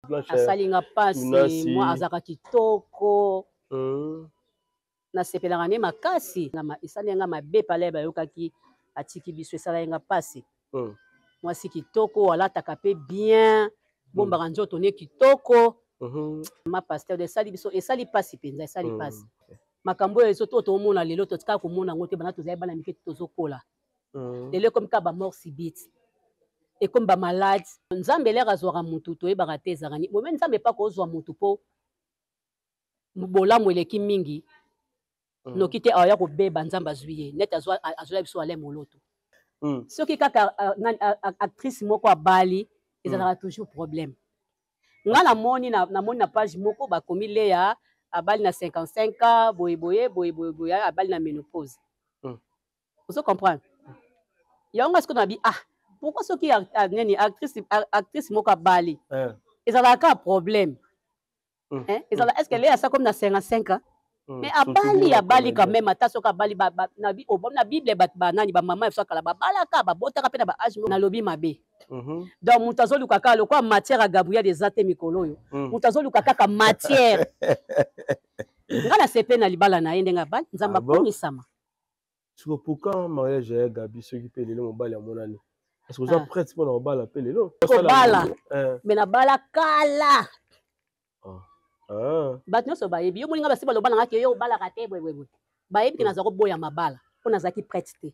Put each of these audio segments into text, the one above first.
Blanche Asali nga pasi, mwa azalaka kitoko. Nasepelaka nde makasi. Esali nga mabe pale bayokaki atiki biso, esalaki nga pasi. Mwasi kitoko, alataka pe bien, bombaka nzoto ne kitoko. Ma pasteur esali biso, esali pasi penza, esali pasi. Makambo oyo ezo to tomona lelo, totikaka komona yango te banda tozali bana mike tozokola. Lelo ekomi kaka ba mort subite, ekomi ba malade. Nzambe lere azwaka mutu toyebaka te ezalaka nini. Bombe Nzambe pa kozwa mutu po bolamu eleki mingi. Noki te aya kobeba Nzambe azwi ye neti azwela biso Alain Moloto. Soki kaka actrice moko abali ezalaka toujours problème. Nga namoni na, namoni na page moko bakomi Lea abali na 55 ans boye boye boye boye boye abali na ménopause. Ozo comprendre? Yango nga sikoyo nabi ah pourquoi soki nini actrice, actrice moko abali ezalaka kaka problème. Hein? Ezala, est-ce que Lea ça comme na 55 ans? Mais abali, abali quand même, ata soki abali, ba, ba, na bi, oh, na Bible, ba, ba, nani, ba mama, soki kala, ba balaka, ba botaka pe na ba âge, na lobi mabe. Donc, moto azoluka kaka lokola matière ya Gabriel eza te mikolo oyo. Moto azoluka kaka matière. Nga na sepe na libala na ye ndenge abali, Nzambe Ah bon? akomisama. Siko pourquoi mariage ya Gabi soki pe lelo mobali amonani? Est-ce que oza prête mpona kobala pe lelo? Kobala. Mais nabala kala. Bato nyonso bayebi. Yo moninga basi baloba na nga ke yo obalaka te boye boye boye. Bayebi ke naza koboya mabala mpo nazalaki prête te.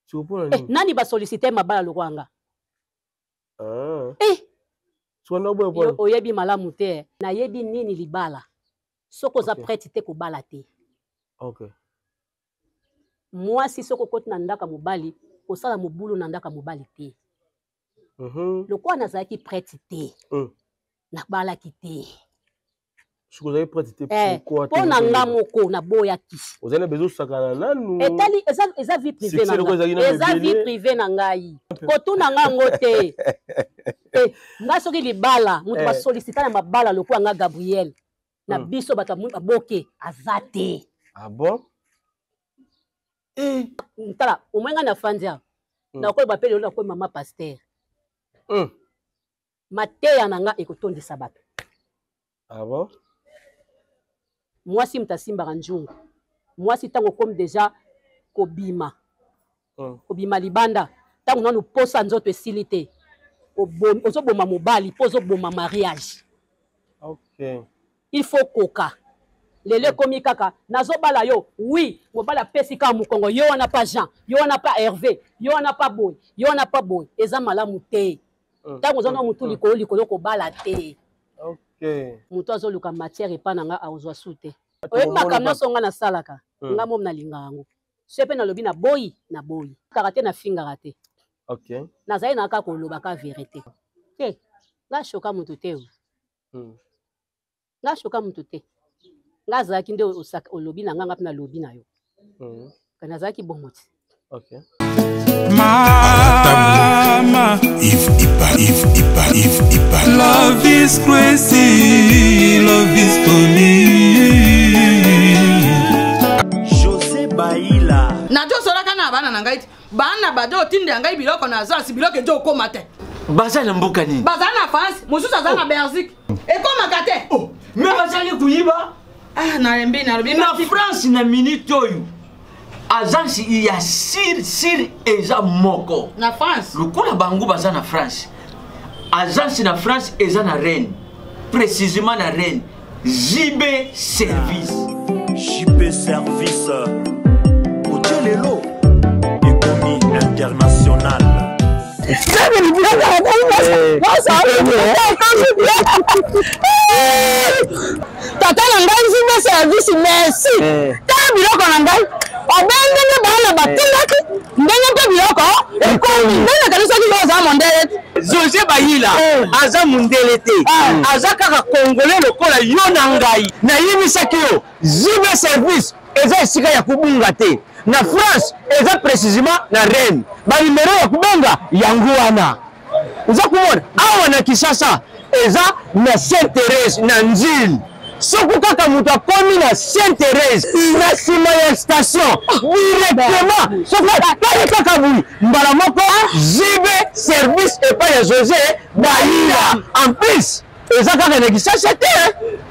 Siko mpona nini? Nani ba solliciter mabala lokola nga? Siko na boya Yo oyebi malamu te. Nayebi nini libala. Soki oza prête te kobala te. Mwasi soki okoti na ndaka mobali, kosala mobulu na ndaka mobali te. Lokola nazalaki prête te. Nabalaki te. Soki ozalaki prête te, pourquoi mpo na nga moko naboyaki. Ozali na besoin osakana nanu. Etali, eza vie privée na Succès lokola ngai. ezalaki nanu Eza vie ebele. privée na ngai. Kotuna nga yango te. Nga soki libala, moto ba sollicita na mabala lokola nga Gabriel. Na biso bato ya boke, aza te. Ah bon? Tala, au moins nga na fandi awa. Nakoyeba pe lelo nakoyeba mama pasteur. Mateya na nga ekotondisa bato. Ah bon? Mwasi moto asimbaka nzungu. Mwasi ntango okomi deja kobima. Kobima libanda, ntango nanu posa nzoto esili te. Ozoboma mobali po ozoboma mariage. Il faut koka. Lelo ekomi kaka nazobala yo, oui, mobali apesi kaka mokongo, yo wana pa Jean, yo wana pa Hervé, yo wana pa boy, yo wana pa boy, eza malamu te. Ntango oza na motu likolo likolo kobala te. Moto azoluka matière epa na nga akozwa su te. Oyebi makambo nyonso nga nasalaka, nga momi nalingaka yango. Soki mpe nalobi na boyi, na boyi. Kaka te nafingaka te. Nazali na kaka koloba ka vérité. Te, nga shoka motu te. Nga shoka motu te. Nga azalaki nde olobi na nga, nga mpe nalobi na yo. Kasi nazalaki bongo te. Mama Yves Ipa, Yves Ipa, Yves Ipa. Love is crazy, love is funny. José Baila. Nazosolaka na bana na ngai te. Bana bazo otindela ngai biloko na agence, biloko ezo okoma te. Baza na mboka nini? Baza na France, mosusu aza na Belgique. Ekomaka te. Oh, mais bazali koyiba. Ah, nalembi, nalobi Na France na minute oyo. Agence ya sir sir eza moko. Na France. Lokola bango baza na France. Agence na France eza na Rennes. Précisément na Rennes. JB Service. JB Service. Otelelo ekomi international. Tata na ngai JB Service, merci. Tala biloko na ngai. Obengeli bana batindaki ndenge mpe biloko ekomi. Ndenge nakanisaki yo oza mondele te. José Bayila aza mondele te. Aza kaka congolais lokola yo na ngai. Nayebisaki yo JB Service eza esika ya kobunga te. Na France eza précisément na Rennes. Ba numéro ya kobenga yango wana. Oza komona awa na Kinshasa eza na Sainte-Thérèse na Nzile. Soki kaka moto akomi na Sainte-Thérèse na nsima ya station directement, soki atali kaka boye mbala moko JB Service epai ya José Bayila. En plus Eza kaka na Kinshasa te.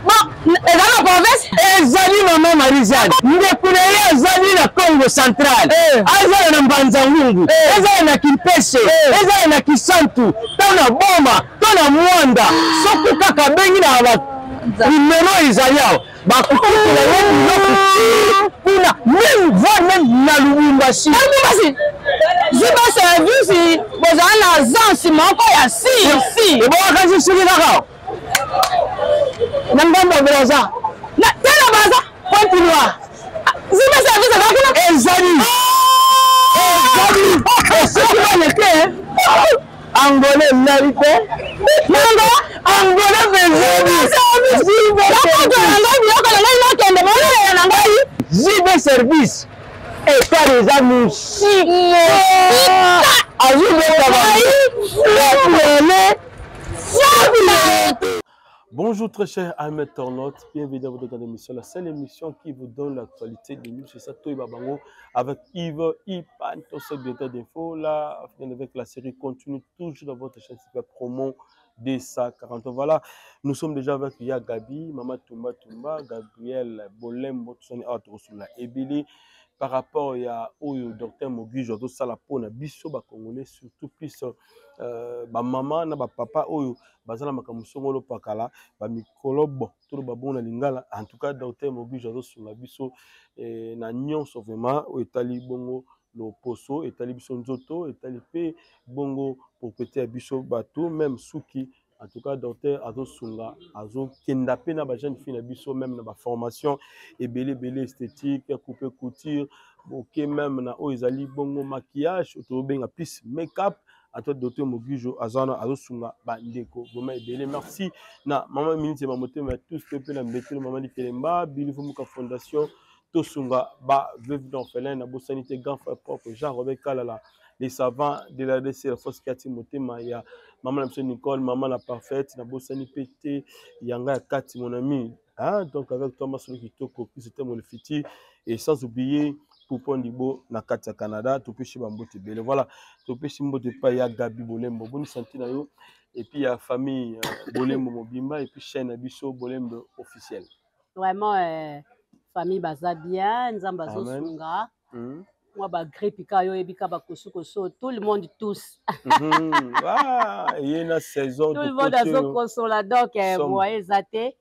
Bon, eza na province? Ezali mama Marie-Jeanne. Ndeko na ye azali na Congo central. Azala na Mbanza-Ngungu, ezala na Kimpese, ezala na Kisantu, to na Boma, to na Mwanda. Soki kaka abengi na ba numero ezali awa, bakokotela ye biloko ti kuna, meme voire meme na Lubumbashi. Na Lubumbashi? Ziba service bozala na agence moko ya si si. Ebongaka soki kaka na ngambo ya Brazza. Na te na Brazza? Pointe Noire. Ziba service eza kuna? Ezali. Ezali. Soki baleke Angola ezali te. Nanga? Angola mpe ezali. Nakoto na ngai biloko na ngai nakende bolelela na ngai. Zibe service. Etali eza mosika. Azobeta ba. Bonjour très cher amis internautes, bienvenue dans votre grande émission, la seule émission qui vous donne l'actualité des news, c'est ça, Toyeba Bango, avec Yves Ipan, tout directeur d'info, là, avec la série continue toujours dans votre chaîne super promo DSA40. Voilà, nous sommes déjà avec Ya Gabi, Mama Tumba Tumba, Gabriel Bolembo, tout ça, Ebili, par rapport ya oyo docteur Mogijo azosala mpona biso ba Congolais, surtout plus ba mama na ba papa oyo baza na makambo songolo pakala ba mikolobo toloba bongo na lingala. En tout cas docteur Mogijo azosunga biso na nyonso vraiment oyo etali bongo loposo, etali biso nzoto, etali pe bongo propriété ya biso bato, même suki. En tout cas docteur azosunga, azokenda pe na ba jeune fille na biso, même na ba formation ebele ebele, esthétique, coupe couture, ok, même na oyo ezali bongo maquillage, tobenga plus make-up. À toi docteur Mogijo azana azosunga ba ndeko vraiment ebele. Merci na maman minute ya motema ya tous pe na mbetelo maman Likelemba, Bilivu Muka Fondation, tosunga ba veuve d'orphelin na bosanité grand frère propre Jean-Robert Kalala, les savants de la RDC, la force kati motema ya maman na biso Nicole, maman la parfaite na bosani PT yanga ya kati mon ami, hein, donc avec toi Masolo Kitoko qui c'était mon futur, et sans oublier Poupon Dibo na kati ya Canada, topeshi ba mbote bele. Voilà, topeshi mbote pa ya Gabi Bolembo, bonne santé na yo, et puis ya famille Bolembo Mobimba, et puis chaîne na biso Bolembo officiel. Vraiment famille baza bien, Nzambe azosunga. Moi ba grippe ka yo ebika ba kosu koso, tout le monde tous. Ah, il y a une saison tout de le monde couture. azo consola donc Somme. moi ezate.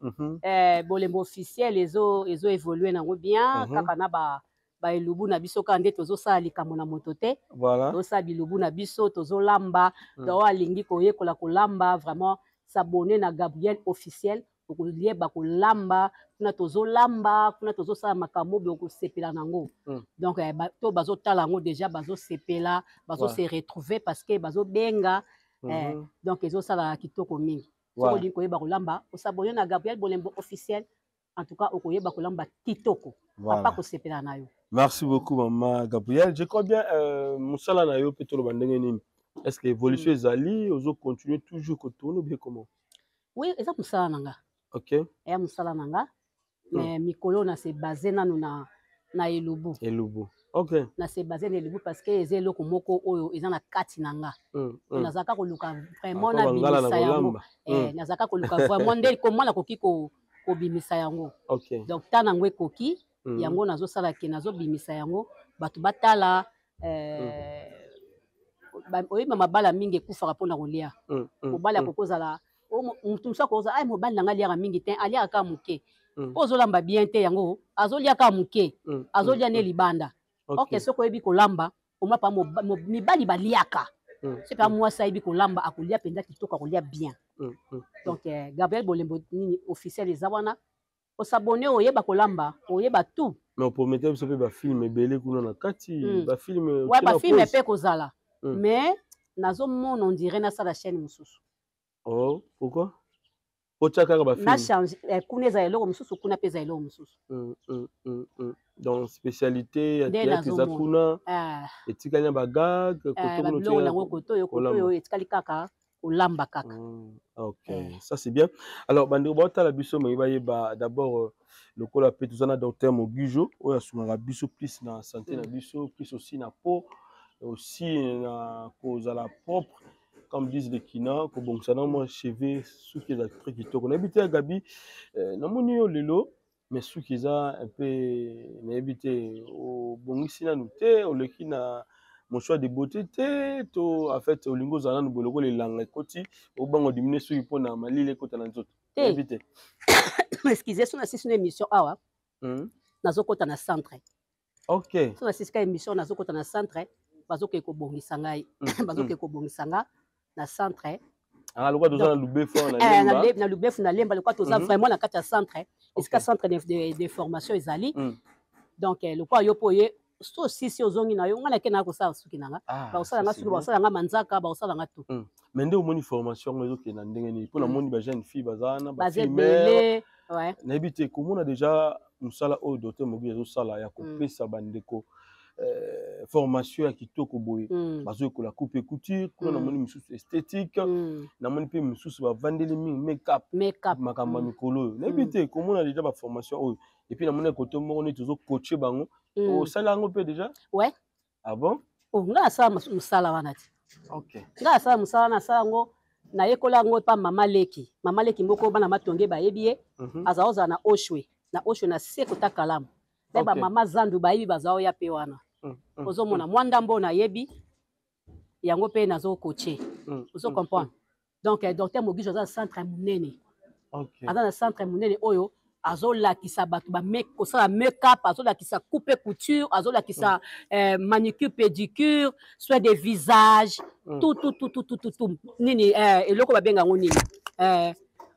Bolembo officiel ezo ezo évoluer nango bien, kaka na ba ba elubu na biso ka nde tozo sala likambo na moto te. Voilà. Tozo sala bilubu na biso, tozo lamba. Donc alingi koyekola kolamba, vraiment s'abonner na Gabriel officiel. Okoyeba kolamba, kuna tozolamba, kuna tozosala makambo oyo okosepela nango. Donc to bazotala yango déjà, bazosepela, bazo se retrouver parce que bazobenga, donc ezosala kitoko mingi. Soki olingi koyeba kolamba, osabonner na Gabriel Bolembo officiel. En tout cas, okoyeba kolamba kitoko. Papa kosepela na yo. Merci beaucoup maman Gabriel. Je crois bien mosala na yo pe toloba ndenge nini? Est-ce que évolution ezali, ozo continuer toujours ko tourner ou bien comment? Oui, eza mosala na nga. Eya mosala na nga. Mais mikolo na se basé nanu na elubu. Elubu. Ok. Na se basé na elubu parce que eza eloko moko oyo eza na kati na nga. Nazalaka koluka vraiment Ako na bangala na bimisa yango. kolamba. Nazalaka koluka vraiment nde comment nakoki kobimisa yango. Donc ta nango ekoki, yango nazosala ke nazobimisa yango, bato batala, oyeba mabala mingi ekufaka mpona kolia. Mobali akoki kozala, o motu mosusu akoki kozala, ay, mobali na ngai aliaka mingi te, aliaka kaka moke. Po ozolamba bien te yango, azolia kaka moke, azolia ne libanda. Ok, soki oyebi kolamba, omwa pa mibali baliaka. Soki pa mwasi ayebi kolamba, akolia mpenza kitoko, akolia bien. Donc Gabriel Bolembo nini officiel eza wana, osabonner oyeba kolamba, oyeba tout. Mais on promettait biso pe ba film ebele kuna na kati, ba film Ouais, okenda ba film pause. pe kozala. Mais nazomona on dirait nasala chaîne mosusu. Oh, pourquoi? Otia kaka ba film. Na change kuna eza eloko mosusu, kuna pe eza eloko mosusu. Donc spécialité ya Nde théâtre eza nazomona. kuna, etikali na ba gag, koto Ba kuna biloko otia nango koto oyo, koto kolamba. oyo, etikali kaka kolamba kaka. Ok, ça c'est bien. Alors bandeko baotala biso, mais bayeba d'abord lokola pe toza na docteur Mogijo oyo asungaka biso plus na santé na biso, plus aussi na peau, aussi na kozala propre. Comme disent les Kina, kobongisa na mwa cheveux, suki eza très kitoko. Nayebi te ya Gabi, namoni yo lelo, mais suki eza un peu, nayebi te, obongisi nanu te, oleki na mon choix de beauté te, to en fait olingi ozala nanu boye lokola elanga ekoti, obanga odimine suki mpona malili ekota na nzoto. Nayebi te. Excusez, so nasisi na émission awa, nazokota na centre. Ok. So nasisi ka émission, nazokota na centre, bazokende kobongisa ngai. Bazokende kobongisa nga na centre. Ah, lokola toza na Lubefu awa na Lemba. Na Lubefu na Lemba, lokola toza vraiment na kati ya centre, esika centre de formation ezali. Donc lokola yo mpo oye, so osisi ozongi na yo, ngai nake na kosala suki na nga. Bakosala nga suki, bakosala nga manzaka, bakosala nga tout. Mais nde omoni formation yango ezokende na ndenge nini? Mpo namoni ba jeune fille baza wana, ba baza fille mère. Ebele, ouais. Nayebi te, komona déjà mosala oyo docteur Mogi azosala ya kopesa bandeko formation ya kitoko boye, bazoyekola coupe et couture kuna, namoni mosusu esthétique, namoni mpe mosusu bavandeli mingi make-up, make-up, makambo ya mikolo oyo. Nayebi te, komona déjà baformation oyo, et puis namoni kote moko neti ozocoache bango, osala yango mpe déjà? Ouais. Ah bon? Oh, ngai nasala mosala wana te. Ngai nasala mosala wana, nasala yango, nayekola yango epa mama leki, mama leki moko bana Matonge bayebi ye. Azala ozala na Oshwe, na Oshwe na se kota kalamu mpe bamama zandu bayebi, baza oya mpe wana. Ozomona mwa ndambo nayebi yango mpe nazokoche. Ozo comprendre? Donc docteur Mogijo aza na centre monene. Aza na centre monene oyo azolakisa bato kosala make-up, azolakisa coupe couture, azolakisa manicure, pédicure, soin de visage, tout tout tout tout tout tout tout, nini, eloko babenga yango nini,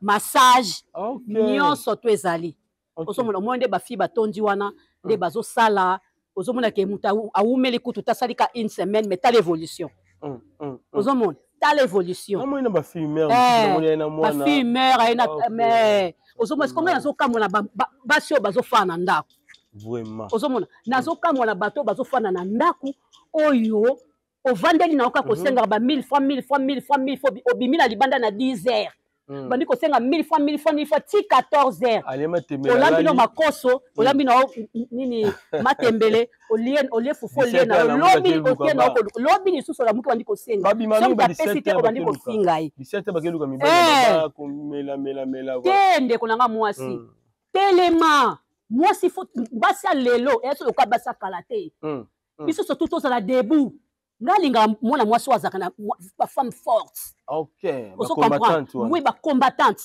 massage, nyonso to ezali. Ozomona, omoni nde bafille batondi wana nde bazosala. Ozomona ke moto awumeli kutu tasali ka une semaine, mais tala évolution. Ozomona, tala évolution. Namoni na bafille mère mosusu, namoni aye na mwana. Bafille mère aye na mais ozomona siko ngai nazokamwa na basi oyo bazofana na ndako. Vraiment. Ozomona, nazokamwa na bato oyo bazofanda na ndako oyo ovandeli na yo kaka kosengaka ba 1000 francs, 1000 francs, 1000 francs, 1000 francs, obimi na libanda na 10 heures, bandi kosenga 1000 francs, 1000 francs, 1000 francs ti 14 heures. Alema temela. Olambi no alali. Makoso olambi na yo nini, matembele, olie fufu, olie na yo 17 heures, lobi alamuki okie na yo akeluka. Lobi lisusu olamuki, bandi kosenga. Babima soki mingi ba apesi 17 te, heures obandi bakeluka. kofinga ye. 17 heures bakeluka mibali, baba komelamelamela. Te, ndeko na nga mwasi, telema mwasi. Fo basi ya lelo eya so lokola basi ya kala te. Biso surtout tozala debout. Nga alingaka mwana mwasi oyo azalaka na bafemme forte. Ozo comprendre? Bacombattante wana. Oui, bacombattante.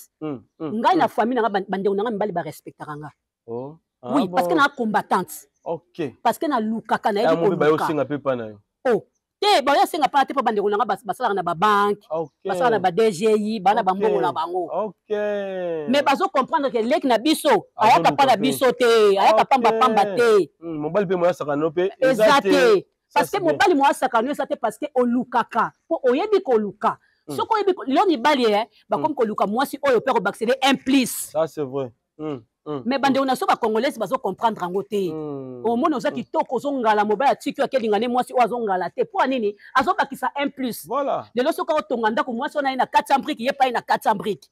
Ngai na famille na nga, bandeko na nga mibali barespectaka nga. Oh. Ah, oui, parce que bon. na combattante. Parce que nalukaka, nayebi Ya mobe koluka. bayosenga mpe pa na yo. Oh te, bayosenga pa te, mpo bandeko na nga basalaka na babanke, basalaka na ba DGI, bana bambongo na bango. Mais bazo comprendre ke leki na biso ayaka pa na Azoluka mpe. biso te, ayaka pamba pamba te. Mobali mpe moyasaka no mpe eza te. Ça, parce que c'est bien. Mobali moasaka no eza te, parce que olukaka mpo oyebi koluka. Soki oyebi lelo mibali bakomi koluka mwasi oyo mpe kobakisele un plus. Ça c'est vrai. Mais bandeko na so bacongolaise bazocomprendre yango te. Omoni oza kitoko, ozongala, mobali atiki oyo akelinga ne mwasi oyo azongala te. Mpo nini? Azobakisa un plus. Lelo soki aotonga ndako, mwasi wana ye na 400 brique, ye pa ye na 400 brique,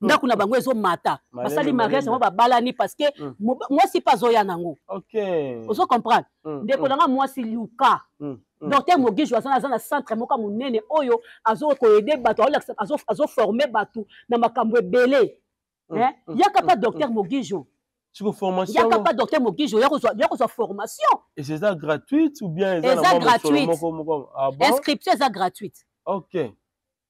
ndako na bango ezomata. Malembe, basali mariage malembe. yango, babalani, parce que mwasi mpe azoya nango. Ozo comprendre? Ndeko na nga mwasi, luka docteur Mogijo. Aza na centre moko ya monene oyo azokoaider bato, azoforme bato na makambo ebele. Yaka pa docteur Mogijo. Siko formation Yaka yango pa docteur Mogijo, ya kozwa formation. Et c'est ça gratuite ou bien eza na Eza mwa mosolo gratuite. moko moko? Ah bon? Inscription eza gratuite.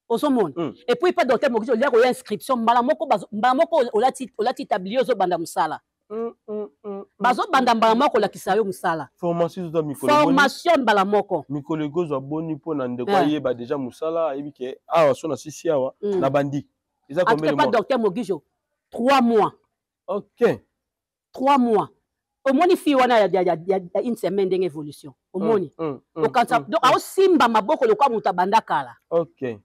Ozomona, et puis pa docteur Mogijo olia koya inscription mbala moko, mbala moko olati tablier, ozobanda mosala. Bazobanda mbala moko kolakisa yo mosala. Formation ezozwa mikolo boni? Formation mbala moko. Mikolo ekozwa boni mpo na ndeko ayeba déjà mosala, ayebi ke awa so na sisi awa na bandi? Eza En tout combien cas, de pas mois? Docteur Mogijo, 3 mois. 3 mois. Omoni fille wana ya une semaine, ndenge évolution omoni, okanisa donc aosimba maboko lokola moto abanda kala. Ok,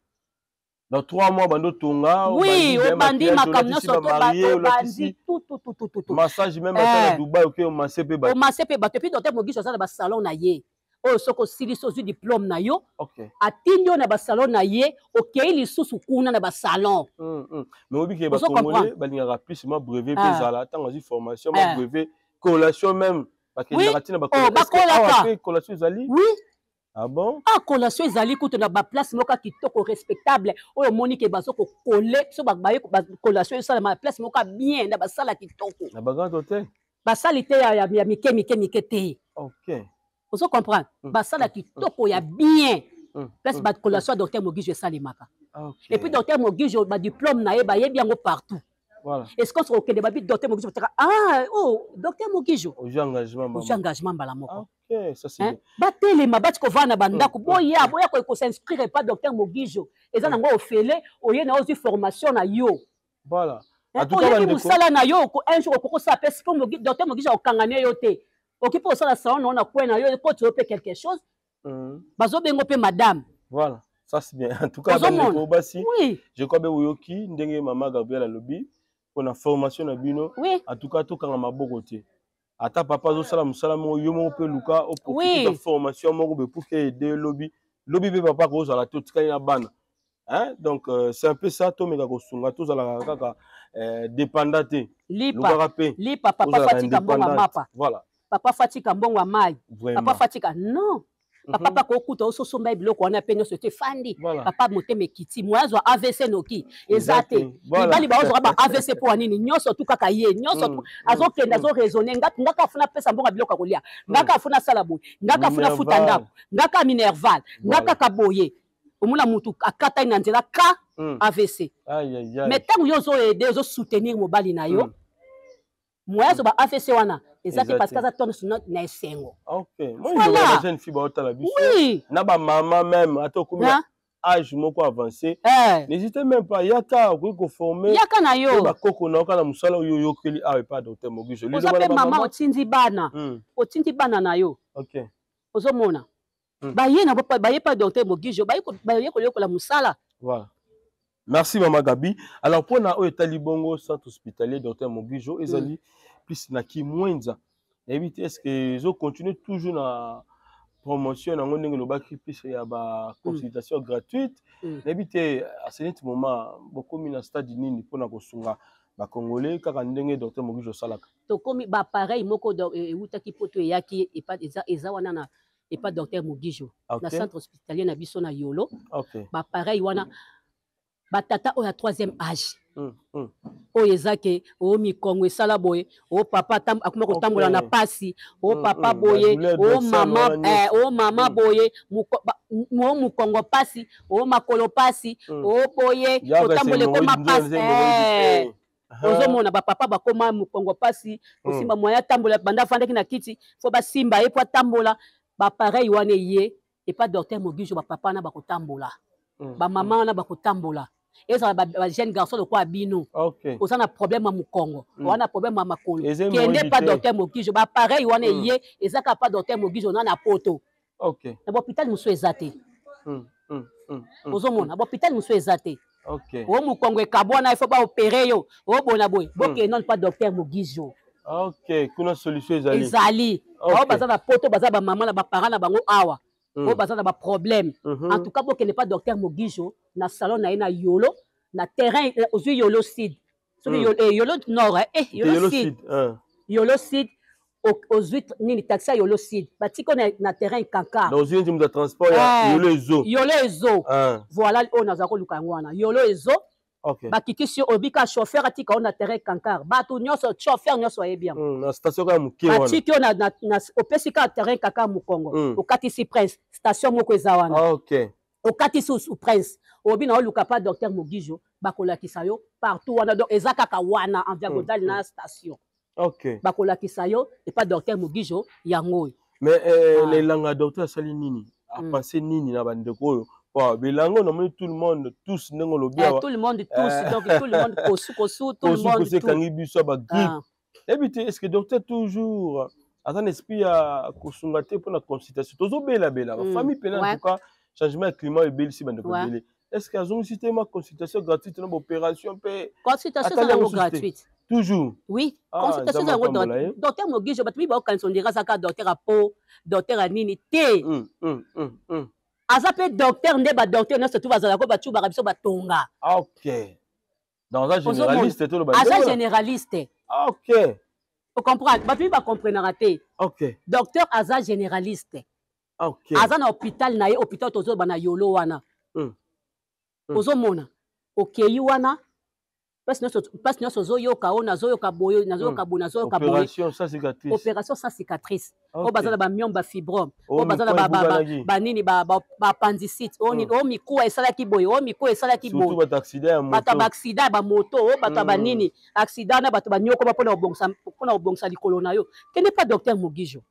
dans 3 mois bando tonga. Oui, obandi makambo nyonso, marié, obandi olakisi tout tout tout tout tout tout. Massage même ata na Dubai, oke omase mpe bato. Omase mpe bato. Et puis docteur Mogijo aza na basalon na ye oyo soki osilisi, ozwi diplôme na yo, atindi yo na basalon na ye, okei lisusu kuna na basalon. Mais oyebi ke Ozo bacongolais comprendre? balingaka plus ma brevet mpe Ah. ezala ntango azwi formation ma Ah. brevet, collation même, bakendaka ntina. Oh, bakolaka. Mpe collation ezali? Oui. Ah bon? Ah, collation ezali kutu na baplace moko ya kitoko respectable oyo omoni ke bazo kokole so baye collation esalama na place moko ya bien na basala kitoko. Na ba grand hôtel? Basali te ya mike mike mike te. Ok. Ozo comprendre? Basala kitoko ya bien. Place ba collation ya docteur Mogijo esalemaka. Okay. Et puis docteur Mogijo ba diplôme na ye bayebi yango partout. Voilà. Est-ce qu'on se okende babi docteur Mogijo bataka ah oh docteur Mogijo. Ozwi engagement mbala. Ozwi engagement mbala moko. Ok, ça c'est bien. Batelema bati kovanda na bandako boya boya ko s'inscrire pas docteur Mogijo. Eza nango ofele oye na ozwi formation na yo. Voilà. En tout cas, oyebi mosala na yo un jour okoki kosala mpe siko docteur Mogijo akokanga ne yo te. Okoki mpe kosala salon na yo na coin na yo ekoti yo mpe quelque chose. Bazobengo mpe madame. Voilà. Ça c'est bien. En tout cas, bandeko basi, oui. Je crois que oyoki ndenge mama Gabriel alobi pour la formation na bino. Oui. En tout cas, tokanga maboko te. Ata papa azosala mosala moko yo moko mpe luka oprofite Oui. formation moko be pour que aider lobi. Lobi mpe papa kozala te otikali na bana. Hein? Donc c'est un peu ça tomeka kosunga tozalaka kaka dépendant te. Lipa. Lukaka mpe. Lipa papa Ozalaka Fatika mbongo ya indépendante. mapa. Voilà. Papa Fatika mbongo ya mai. Vraiment. Papa Fatika non. Papa pa kokuta ososomba biloko wana pe nyonso te fandi. Voilà. Papa motema ekiti moya azwa AVC noki eza te. Voilà. Mibali baozwaka ba AVC mpo ya nini? Nyonso tu kaka ye, nyonso tu azokende azoraisonner ngaka afuna apesa mbongo ya biloko ya kolia, ngaka afuna asala boye, ngaka afuna afuta Minerval. ndako, ngaka minerval, ngaka Voilà. kaka boye. Omona mutu akatani na nzela ka AVC. Aïe, aïe, aïe. Mais ntango yo ozoaider, ozosoutenir mobali na yo, moya azoba AVC wana eza te Eza parce te. que aza tourne sur na esengo. Ok. Moi, Voilà. je vois la jeune fille baotala biso. Oui. Na ba maman même, ata okomi na Hein? âge moko avancé. Eh. N'hésitez même pas, yaka okoki koformer. Yaka na yo. Pe bakoko na yo kaka na mosala oyo oyokeli awa epai ya docteur Mogijo. Oza pe mama otindi bana. Otindi bana na yo. Ok. Ozomona. Baye na papa, baye pa docteur Mogijo, baye ko, baye koyokola mosala. Voilà. Merci Mama Gabi. Alors pour na oyo etali bongo centre hospitalier docteur Mogijo ezali plus na Kimwenza. Nayebi te est-ce que ezo continuer toujours na promotion nango ndenge lobaki plus ya ba consultation gratuite. Nayebi te à ce moment bokomi na stade nini mpona kosunga ba Congolais kaka ndenge docteur Mogijo asalaka. Tokomi ba pareil moko do eutaki poto eyaki epa eza wana na epa docteur Mogijo na centre hospitalier na biso na Yolo. Ok. Ba pareil wana batata oyo ya troisième âge. Oyo eza ke, o mikongo esala boye, o papa akoma kotambola na pasi, o papa boye, Ba douleur o dorsale mama, wana nyonso. o mama boye, o mokongo pasi, o makolo pasi, o boye, Yaka kotambola se ekoma mongoli, pasi. nzembo mongoli, Ozomona ba papa bakoma mokongo pasi, kosimba moyen atambola, banda afandaki na kiti, fo basimba ye po atambola, ba pareil wana ye, et pas docteur Mogijo, ba papa na bakotambola. Ba mama na bakotambola. Ezala ba jeune garçon lokola bino. Ok. Oza na problème ya mokongo, oza na problème ya makolo. Eza Kende moyi pa te. docteur Mogijo, ba pareil wana ye, eza kaka pa docteur Mogijo na na poto. Ok. Na ba hôpital mosusu eza te. Ozomona, ba hôpital mosusu eza te. Ok. O mokongo ekabwana, il faut ba opérer yo. O bona boye. Bokende nanu pa docteur Mogijo. Ok, kuna solution ezali. Ezali. Ok. Bao baza na poto, baza ba mama na ba parents na bango awa. Oyo baza na ba problème. En tout cas, bokende pa docteur Mogijo na salon na ye na Yolo, na terrain, ozwi Yolo Sud. Soki Yolo Nord, Yolo Yolo Sud. Sud, hein. Yolo Sud, ozwi nini taxi ya Yolo Sud. Batiki na terrain Kanka. Donc, ozwi nini de transport ya Yolo Ezo. Yolo Ezo. Hein. Voilà oyo naza koluka yango wana. Yolo Ezo. Ok. Bakitisi yo, obika chauffeur atika yo na terrain Kankar. Bato nyonso, chauffeur nyonso ayebi yango. Na station kaka moke wana. Batiki yo opesi kaka terrain Kankar Mokongo. Okatisi Prince, station moko eza wana. Ah, ok. Okatisi Prince. Obi na oluka pa docteur Mogijo, bakolakisa yo partout wana. Donc eza kaka wana en diagonale na station. Ok. Bakolakisa yo et pas docteur Mogijo yango oyo. Mais les langa docteur asali nini? A pensé nini na bandeko oyo? Wow, belango na moni tout le monde tous ndenge lobi awa. Tout le monde tous, donc tout le monde kosu kosu, tout le Kosu, monde kosu, tout. ekangi biso ba grippe. Ebi te, est-ce que docteur toujours aza na esprit ya kosunga te mpona consultation? Tozo bela bela, ba famille pena en tout cas, changement ya climat ebelisi bandeko ebele. Est-ce que azongisi te ma consultation gratuite na ba opération pe? Consultation Atali eza nango yango susu te. gratuite. Toujours. Oui, Ah, consultation Nzambe eza nango apambola gratuite. ye. Docteur Mogijo, bato mingi baokanisa on dirait aza kaka docteur ya peau, docteur ya nini te. Aza pe docteur nde ba docteur nyonso tu bazalaka ko bacubaka biso batonga. Ah, ok. Donc, aza Ozomona. généraliste, to loba Aza ndenge wana. généraliste. Ah, ok. O comprendre? Bato mingi ba comprenaka te. Ok. Docteur aza généraliste. Okay. Aza na hôpital na ye, hôpital tozoloba na Yolo wana. Ozomona okei wana, place nyonso ozoyoka oyo nazoyoka boye, nazoyoka boye, nazoyoka boye. Opération sans cicatrice. Opération sans cicatrice. Oyo baza na bamyome, bafibrome, oyo baza na banini, baappendicite, oyo mikuwa esalaki boye, oyo mikuwa esalaki boye. Bato ya baaccident ya bamoto, oyo bato ya banini, accident na bato banyokoma mpona kobongisa likolo na yo. Kende pa docteur Mogijo,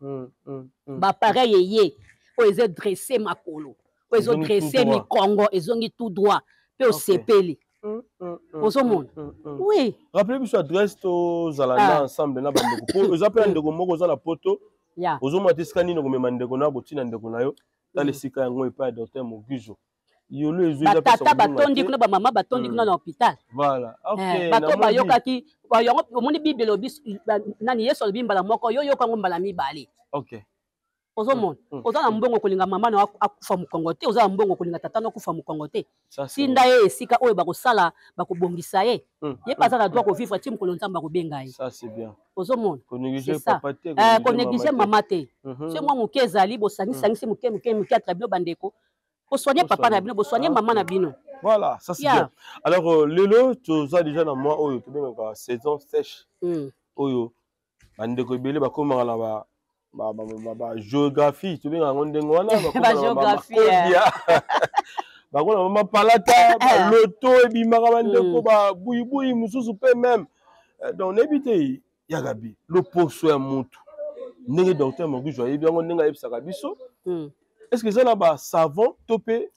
baappareil eye oyo eza dresse makolo, oyo ezodresse mikongo, ezongi tout droit mpe osepeli. Ozomona, oui. Rappele biso adresse, tozala na ensemble na bandeko, po eza mpe na ndeko moko oza na Poto, ozomona te esika nini komema ndeko na yo, kotina ndeko na yo. Tala esika yango epai ya docteur Mogijo Yolo ezwi. Batata batondi kuna, bamama batondi kuna na hôpital. Voilà, ok. Bato bayokaki yango. Omoni, Bible elobi nani? Yesu alobi mbala moko, yo yoka yango mbala mibale. Ozomona, oza na mbongo kolinga mama na akufa mokongo te, oza na mbongo kolinga tata na akufa mokongo te. Tinda ye esika oyo bakosala, bakobongisa ye. Ye mpe aza na droit kovivre ti mokolo Nzambe akobenga ye. Ozomona, konéglige mama te. So mwa moke ezali, bosangisangisi moke moke moke atra bino bandeko, bosoigne papa na bino, bosoigne mama na bino. Voilà, ça c'est bien. Alors lelo toza déjà na mois oyo tobengaka saison sèche, oyo bandeko ebele bakomaka na bagéographie, tobengaka yango ndenge wana, bakona bamapalata, baloto ebimaka, bandeko babuyibuyi mosusu mpe même. Donc nayebi te, ya Gabi, loposo ya motu, ndenge docteur Mogijo ayebi yango, ndenge ayebisaka biso, est ce que eza na basavon to mpe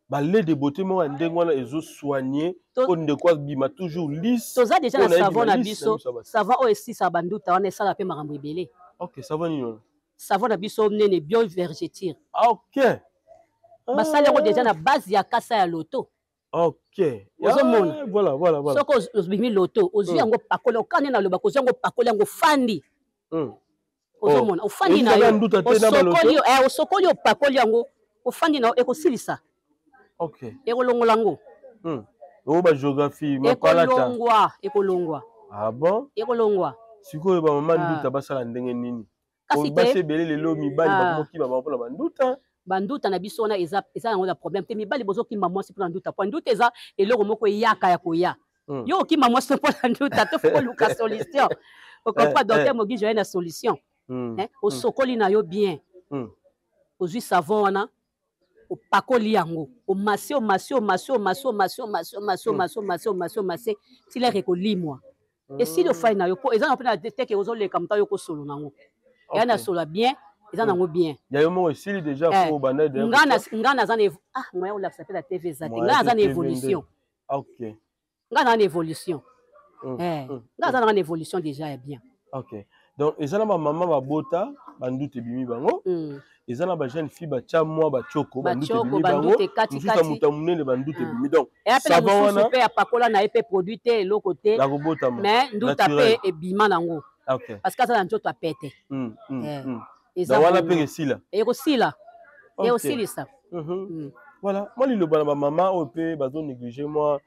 balait de beauté moko ya ndenge wana ezosoigne po ndeko abima toujours lisse? Toza déjà na savon na biso, savon oyo esisaka banduta wana, esala mpe makambo ebele. Ok, savon nini wana? Savon na biso nene bio vergeture. Ah, ok. Basali yango déjà na base ya kasa ya loto. Ozomona? Voilà. Soki obimi loto, ozwi yango, pakoli okani, naloba kozwi yango, pakoli yango, ofandi. Ozomona, ofandi na yo, osokoli, osokoli, opakoli yango, ofandi na yo, ekosilisa, ekolongola yango. Oyo bagéographie? Ekolongwa, ekolongwa. Ah bon? Ekolongwa. Sikoyo bamama nduta basala ndenge nini? Kasi basi ebele lelo, mibali bakomokima bango mpona banduta. Banduta na biso wana eza yango na problème te. Mibali bozokima mwasi mpona nduta, po nduta eza eloko moko eyaka ya koya. Yo okima mwasi mpona nduta to fo koluka solution. Ocomprend? Docteur Mogijo aye na solution. Osokoli na yo bien, ozwi savon wana, opakoli yango, omase, omase, omase, omase, omase, omase, omase, omase, omase, omase, omase ti l'heure ekolimwa, esili. Ofai na yo, mpo eza na mpe na teke ozoleka moto ayo kosolo nango, eya na solo bien, eza nango bien. Ya yo moko esili déjà po banda? Nga naza na, ah, moya olakisa mpe na TV eza te. Nga naza na évolution. Nga naza na évolution, nga aza nanga na évolution déjà ya bien. Ok, donc eza na bamama babota, banduta ebimi bango. Eza na bajeune fille batya mwa batioko, banduta ebimi bango. Mosusu ya moto ya monene, banduta ebimi. Donc savon wana mpe apakola na ye mpe produit te, eloko te. Ya kobotama. Mais nduta mpe ebima nango parce que aza na nzoto apete. Eza wana mpe esila? Ekosila, ekosilisa. Voilà, mwa liloba na bamama oyo mpe bazonéglige mwa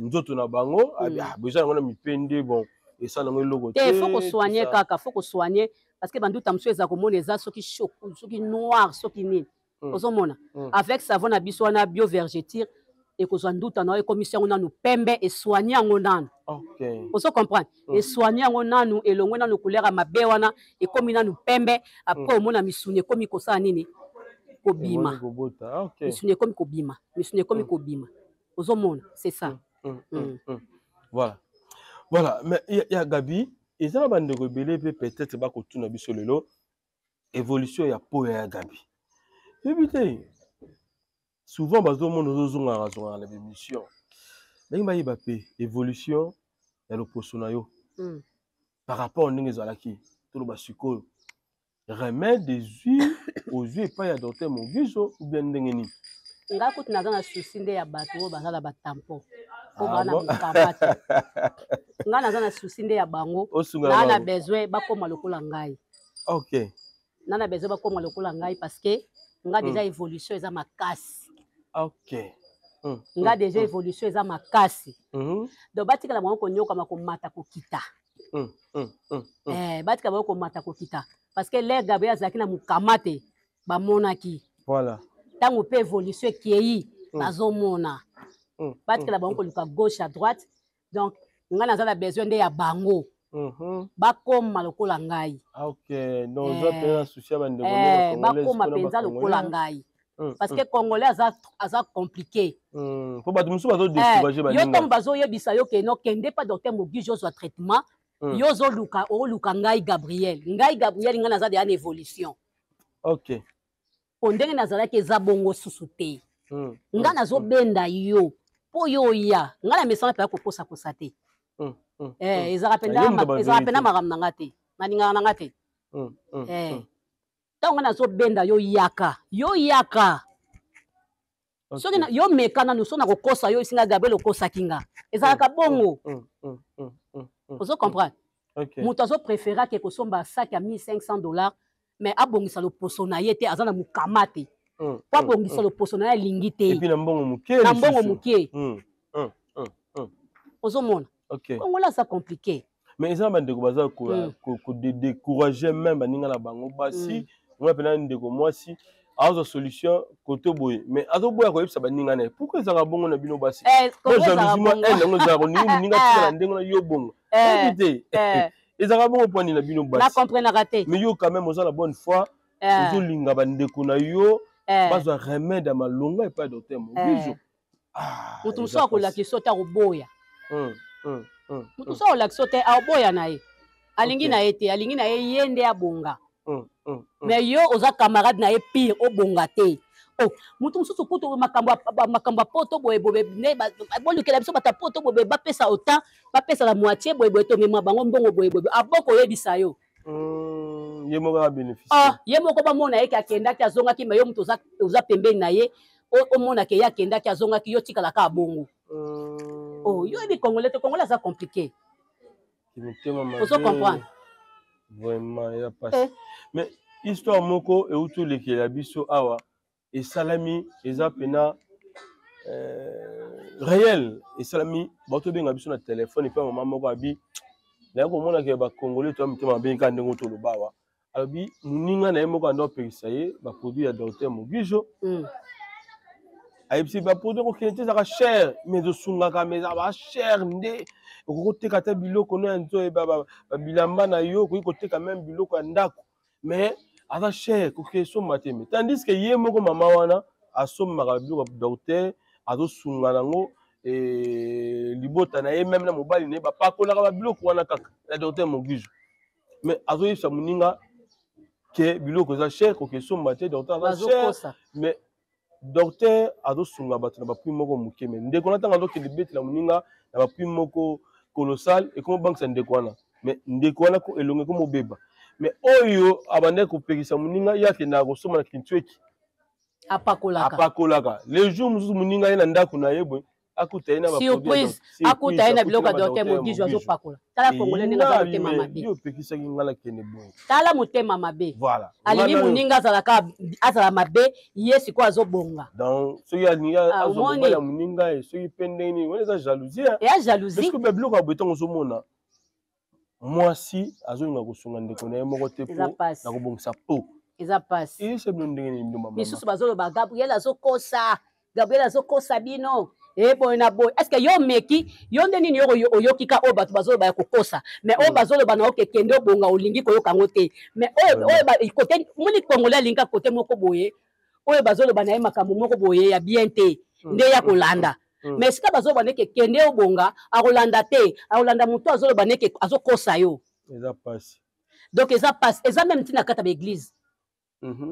nzoto na bango, boza yango na mipende, bon, esala yango eloko te. Faut kosoigne kaka, faut kosoigne, parce que banduta mosusu eza komona eza soki chaud, soki noir, soki nini. Ozomona, avec savon na biso wana bio vergeture, ekozwa nduta na yo, ekomisi yango nanu pembe, esoigne yango nanu. Ozo comprendre? Esoigne yango nanu, elongwe nanu couleur ya mabe wana, ekomi nanu pembe. Après omona misuni ekomi kosala nini? Kobima. Misuni ekomi kobima, misuni ekomi kobima. Ozomona, c'est ça. Voilà. Mais ya Gabi, eza na bandeko ebele mpe peut-être bakotuna biso lelo évolution ya po ya Gabi. Yebi te, souvent bazomona ozozongaka zongaka na bémission, ndenge bayeba mpe évolution ya loposo na yo par rapport ndenge ezalaki. Toloba sikoyo remède ezwi, ozwi epai ya docteur Mogiso ou bien ndenge nini? Nga kutu naza na souci nde ya bato oyo baza na batampon, oyo baa na mokamba te. Nga naza na souci nde ya bango, naa na besoin bakóma lokola ngai. Naa na besoin bakóma lokola ngai, parce que nga déjà évolution eza makasi. Nga déjà évolution eza makasi. Donc batikala bango konyokama, komata kokita. Batika bango komata kokita, parce que l'heure Gabriel azalaki na mokama te. Bamonaki. Voilà. Ntango mpe évolution ekei, bazomona. Batikela bango koluka gauche à droite. Donc ngai naza na besoin nde ya bango. Bakoma lokola ngai. Ah, ok. Donc oza mpenza na souci ya bandeko bakoma mpenza lokola ngai. Parce que congolais aza compliqué. Po bato mosusu bazodécourage. Yo ntango bazoyebisa yo ke no kende pa docteur Mogijo ozwa traitement, yo ozoluka, oluka ngai Gabriel. Ngai Gabriel, ngai naza deya na évolution. Po ndenge nazalaki eza bongo susu te. Ngai nazobenda yo mpo yo oya. Ngai na mesana mpenza kokosakosa te. Ezalaka mpenza makambo na nga te, nalingaka na nga te. Ntango ngai nazobenda yo, yaka, yo yaka. Soki yo meka nanu, so nakokosa yo, esinga Gabriel okosaki nga. Ezalaka bongo, ozo comprendre? Moto azopréférer ake kosomba sac ya 1500 $, mais abongisa loposo na ye te, aza na mokama te po abongisa loposo na ye, alingi te. Na mbongo moke. Na mbongo moke. Ozomona, kongola aza compliqué. Mais eza na bandeko baza kodécourage même baninga na bango basi. Omona mpena ndeko mwasi azwa solution kote boye, mais azoboya koyebisa baninga na ye. Pourquoi ezalaka bongo na bino basi? Jalousie mwa haine yango ezalaka koningi moninga tika na ndenge na yo bongo. Oyebi te, ezalaka bongo mpo nini na bino basi? Nacomprenaka te. Mais yo quand même oza na bonne foi, ozolinga bandeko na yo bazwa remède ya malonga epai ya docteur Mogijo. Moto mosusu akolakisa te, akoboya. Moto mosusu akolakisa te, akoboya na ye, alingi na ye te, alingi na ye ye nde abonga. Mais yo oza camarade na ye pire, obonga te. Oh, moto mosusu kutu makambo ya poto boye boye, bolukela biso bato ya poto boye, bapesa autant, bapesa na moitié boye boye, tomema bango mbongo boye boye, aboko oyebisa yo. Ye moko abénéficie. Ah, ye moko bamona ye ke akendaki, azongaki. Mais yo moto oza pembeni na ye, omonaka ye akendaki, azongaki, yo tikalaka bongo. Oh, yo yebi congolais te, congolais aza compliqué. Ozo comprendre? Vraiment eza pasi. Mais histoire moko euti olekela biso awa, esalami, eza mpena réel, esalami. Bato obenga biso na telefone epe mama moko abi naye komonaka bacongolais toya mitema mabe kaka ndenge toloba awa. Alobi moninga na ye moko ando apekisa ye baproduit ya docteur Mogijo. Ayebisi baproduit kokende te, ezaka cher, mais ezosungaka, mais ezaka bacher nde okoki koteka ata biloko no ya nzoye, babilamba na yo, okoki koteka même biloko ya ndako, mais aza cher, koki esomba te. Mais tandis que ye moko mama wana asombaka biloko ya docteur, azosunga nango libota na ye, même na mobali na ye bapakolaka babiloko wana kaka ya docteur Mogijo. Mais azoyebisa moninga ke biloko eza cher, koki esomba te, docteur aza cher. Mais docteur azosunga bato na baprix moko moke. Mais ndeko na ntango azokende betela moninga na baprix moko colossal, ekomi obangisa ndeko wana. Mais ndeko wana elongo ekomi obeba. Mais oyo abandaki kopekisa moninga, ye akendaka kosomba na Kintsweki. Apakolaka. Apakolaka. Le jour mosusu moninga ye na ndako na ye boye, akuta ye na surprise, akuta ye na biloko ya docteur Mogijo, azopakola. Tala congolais ndenge aza motema mabe. Yo opekisaki nga nakende boye. Tala motema mabe. Voilà. Alingi moninga azalaka, azala mabe, ye sikoyo azobonga. Donc soki alingi azwa mobali ya moninga ye, soki mpe ndenge nini, wana eza jalousie. Eya jalousie. Parce que biloko ya boye, ntango ozomona mwasi azolinga kosunga ndeko na ye moko te mpo na kobongisa po, eza pasi. Eyesa bino ndenge nini, bino mama? Misusu bazoloba Gabriel azokosa, Gabriel azokosa bino e boye na boye. Est ce que yo omeki? Yo nde nini yo oyoki ka oyo bato bazoloba ya kokosa? Mais oyo bazoloba na oke kende obonga, olingi koyoka yango te. Mais oyo kote moni congolais alingi ka kote moko boye, oyo bazoloba na ye makambo moko boye ya bien te nde ya kolanda. Mais esika bazoloba ndeke kende obonga, akolanda te, akolanda motu azoloba ndeke azokosa yo. Eza pasi. Donc eza pasi, eza même ntina kati ya baeglise.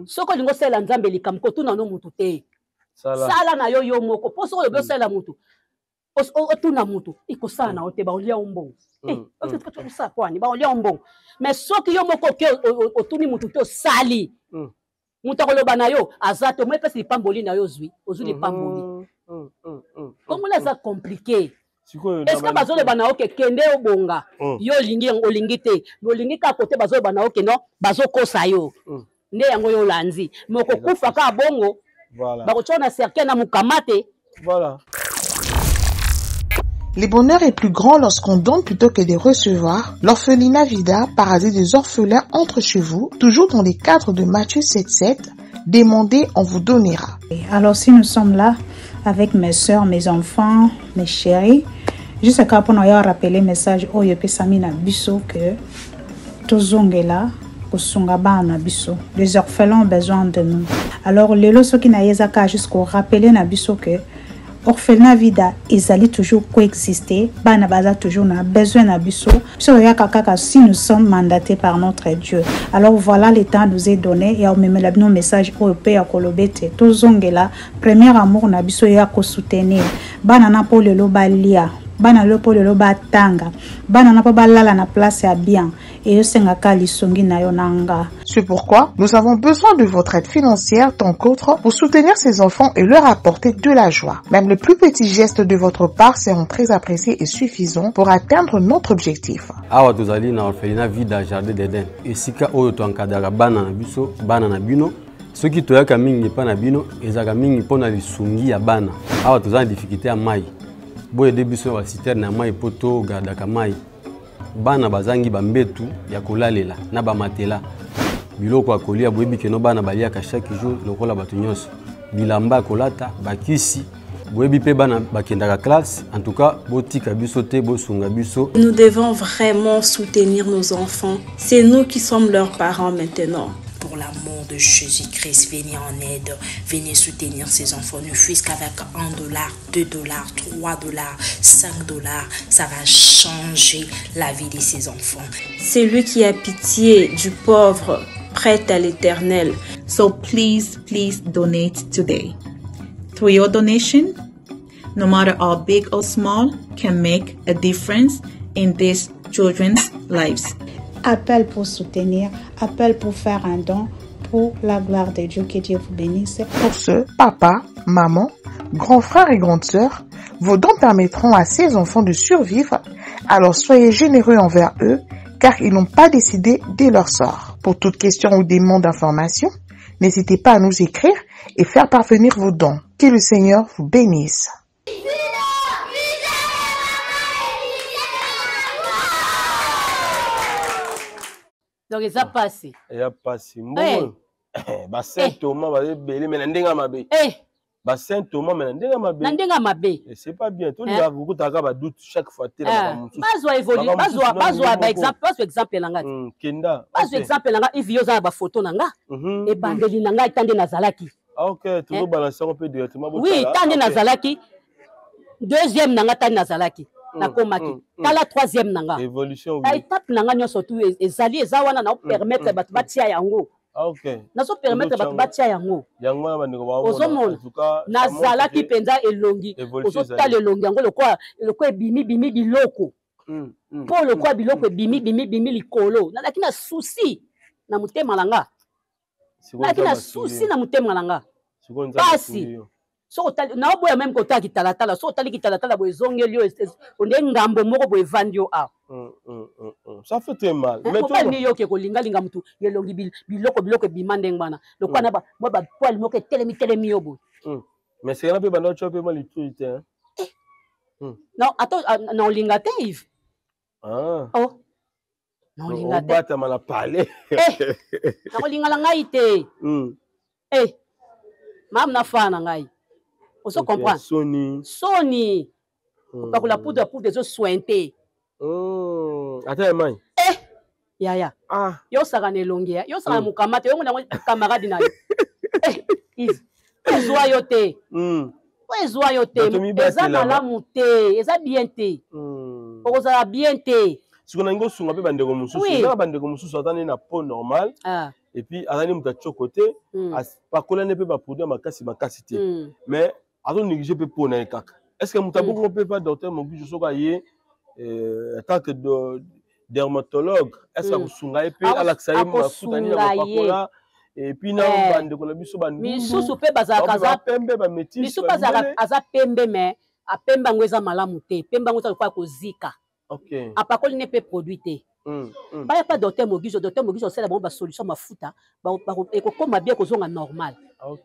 Soki olingi osalela Nzambe likambo, kotuna no motu te, sala na yo yo moko. Mpo soki olobi osalela motu, otuna motu, ekosala na yo te, baolia yo mbongo. Osala kwani, baolia yo mbongo. Mais soki yo moko oke, otuni motu te, osali, moto akoloba na yo aza te. Omoi mpesi lipamboli na yo, ozwi, ozwi lipamboli. Kongola eza compliqué. Est-ce bazoloba na yo ke kende obonga, yo olingi, olingi te, olingi kaka kote bazoloba na yo ke non, bazokosa yo nde yango yo olandi. Mais okokufa kaka bongo, bakotia na cercueil na mokama te. Voilà. Le bonheur est plus grand lorsqu'on donne plutôt que de recevoir. L'orphelinat Vida, paradis des orphelins, entre chez vous, toujours dans les cadres de Matthieu 7.7. Demandez, on vous donnera. Alors si nous sommes là avec mes soeurs, mes enfants, mes chéris, juste kaka mpona oya rappeler message oyo epesami na biso que tozongela kosunga bana na biso. Les orphelins ont besoin de nous. Alors lelo soki na ye eza kaka juste korappeler na biso que orphelinat Vida ezali toujours coexister, bana baza toujours na besoin na biso. Biso toyaka kaka si nous sommes mandatés par notre Dieu. Alors voilà, le temps nous est donné ya omemela bino message oyo mpe ya koloba ete tozongela premier amour na biso ya kosoutenir bana na mpo lelo balia, bana lelo mpo lelo batanga, bana na mpo balala na place ya bien. Eyosengaka lisungi na yo na nga. C'est pourquoi nous avons besoin de votre aide financière tant qu'autre pour soutenir ces enfants et leur apporter de la joie. Même les plus petits gestes de votre part seront très appréciés et suffisants pour atteindre notre objectif. Awa tozali na orphelinat Vida Jardin d'Eden, esika oyo toencadraka bana na biso, bana na bino. Soki toyaka mingi epai na bino, ezalaka mingi mpo na lisungi ya bana. Awa toza na difficulté ya mai, boyede biso na baciterne ya mai mpo togardaka mai. Bana bazangi bambetu ya kolalela na bamatela, biloko ya kolia. Boyebi keno bana baliaka chaque jour lokola bato nyonso, bilamba ya kolata, bakisi. Boyebi mpe bana bakendaka classe. En tout cas, botika biso te, bosunga biso. Nous devons vraiment soutenir nos enfants. C'est nous qui sommes leurs parents maintenant. Pour l'amour de Jésus-Christ, venez en aide, venez soutenir ces enfants, ne fût-ce qu'avec 1 dollar, 2 dollars, 3 dollars, 5 dollars, ça va changer la vie de ces enfants. Celui qui a pitié du pauvre prête à l'Éternel. So please, please donate today. Through your donation, no matter how big or small, can make a difference in these children's lives. Appel pour soutenir, appel pour faire un don pour la gloire de Dieu. Que Dieu vous bénisse. Pour ce, papa, maman, grand frère et grande sœur, vos dons permettront à ces enfants de survivre. Alors soyez généreux envers eux, car ils n'ont pas décidé de leur sort. Pour toute question ou demande d'information, n'hésitez pas à nous écrire et faire parvenir vos dons. Que le Seigneur vous bénisse. Donc eza pasi. Eza pasi. Mbongo, basaint Thomas baza ebele, mais na ndenge ya mabe. Basaint Thomas, mais na ndenge ya mabe. Na ndenge ya mabe. C'est pas bien. Tolingaka kokutaka badoute chaque fois te na makambo mosusu. Bazwa évolu, bazwa baexemple, bazwa exemple na nga te. Kenda. Bazwa exemple na nga. Ivi, yo oza na bafoto na nga, ebandeli na ngai, ta nde nazalaki. Ok, tozobalanse yango mpe directement. Oui, ta nde nazalaki, deuxième na nga, tani nazalaki, nakomaki, tala troisième na nga. Évolution. Étape na nga nyonso tu ezali, eza wana. Naopermettre bato batia yango. Nazopermettre bato batia yango. Yango wana, bandeko. Ozomona, nazalaki mpenza elongi, ozotala elongi yango lokola ebimi bimi biloko, mpo lokola biloko ebimi bimi bimi likolo. Nazalaki na souci na motema na nga, nazalaki na souci na motema na nga, pasi. Soki otali, naoboya même kotala kitalatala. Soki otali kitalatala boye, ezongeli yo onde ngambo moko boye, evandi yo awa. Ça fait très mal. Mobali ni yoke kolingalinga mutu elongi biloko biloko ebima ndenge wana, lokola na mwa bapoils moko etelemi telemi yo boye. Mais sekana mpe banda otya mpe mwa litoi te. Non, ata na olinga te, Yves. Oh, na olinga te. Obatama na palais. Nakolinga na ngai te. Eh, mamu na faa na ngai, ozo comprendre. Soni. Soni, kopakola poudre ya poudre ezosoin te. Ata ya mai. Eh yaya, yo osaka na elongi ya yo osaka na mokama te, yongo nango camarade na yo. Eh Yves, ezwa yo te po ezwa yo te, eza malamu te, eza bien te, okozala bien te. Sikoyo nalingi osunga mpe bandeko mosusu. Eza na bandeko mosusu aza nde na peau normale et puis aza nde moto atioko te, apakola nde mpe baproduit ya makasi makasi te, mais azonéglige mpe peau na ye kaka. Est ce que moto abongo mpe pa docteur Mogijo, soki aye en tant que dermatologue, est ce que akosunga ye mpe, alakisa ye mafuta nini akopakola? Et puis na bandeko na biso misusu mpe bazalaka pembe, bamétis. Misusu mpe aza pembe, mais apembe yango eza malamu te. Pembe yango eza lokola kozika. Apakoli ne mpe produit te. Baya pa docteur Mogijo. Docteur Mogijo osala bango basolution, mafuta ekokóma bien, kozonga normal.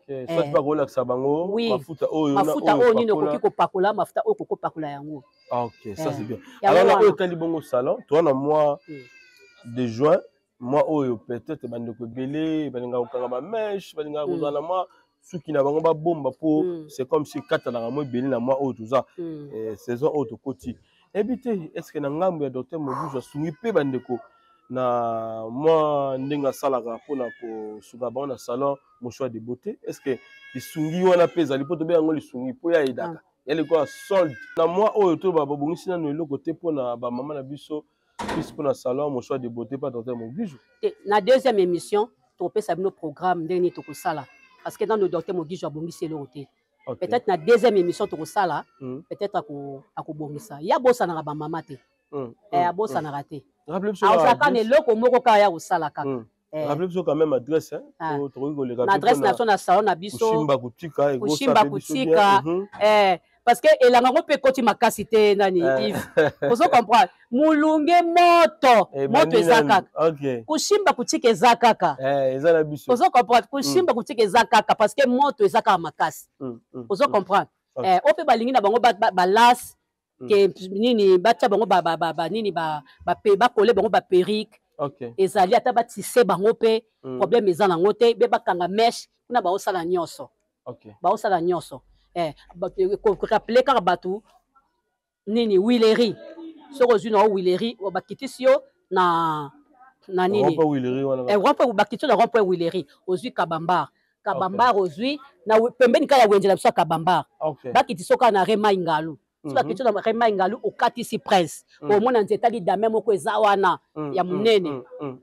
Soit bakolakisa bango mafuta oyo. Mafuta oyo nini okoki kopakola, mafuta oyo okoki kopakola yango. Ok, ça c'est bien. Alors na oyo etali bongo salon, toza na mois de juin. Mwa oyo peut-être bandeko ebele balingaka kokanga bamèche, balingaka kozala na mwa suki na bango babomba mpo c'est comme si ekatanaka mwa ebele na mwa oyo toza saison oyo tokoti. Nayebi te est ce que na ngambo ya docteur Mobutu asungi mpe bandeko na mwa ndenge asalaka mpona kosunga bango na salon Mon Choix de Beauté? Est ce que lisungi wana mpe ezali mpo tobenga yango lisungi mpo ya edaka ya likoya solde na mwa oyo to babongisi nano eloko te mpona bamama na biso plus mpona salon Mon Choix de Beauté pa docteur Mogijo? Te, na deuxième émission tokopesa bino programme ndenge nini tokosala, parce que nano docteur Mogijo abongisi eloko te. Peut-être na deuxième émission tokosala, peut-être akobongisa. Ye abosanaka bamama te. Abosanaka te. Rappelez biso azalaka na eloko moko kaka ya kosala kaka. Rappelez biso quand même adresse, hein? Tokoki koleka na adresse na biso na salon na biso. Kosimba kotika. Kosimba kotika, parce que elanga yango mpe ekoti makasi te nani. Yves, ozo comprendre, molunge moto moto eza kaka, kosimba kotika eza kaka. Eza na biso. Ozo comprendre, kosimba kotika eza kaka parce que moto eza kaka makasi. Ozo comprendre, oyo mpe balingi na bango balase ke nini, batia bango nini, bakole bango baperruque. Ezali ata batisse bango mpe, problème eza nango te. Be bakanga mèche kuna, baosala nyonso. Baosala nyonso. Rappeler kaka bato nini, Huilerie. Soki ozwi na Huilerie, bakitisi yo na nini, bakitisi yo na rond point Huilerie, ozwi Kabambar. Kabambar ozwi na pembeni kaka ya wenze na biso ya Kabambar. Bakitisi yo kaka na Remai Ngalu. So bakitisi yo na Remai Ngalu, okatisi Prince, omona nzeta lidame moko eza wana ya monene.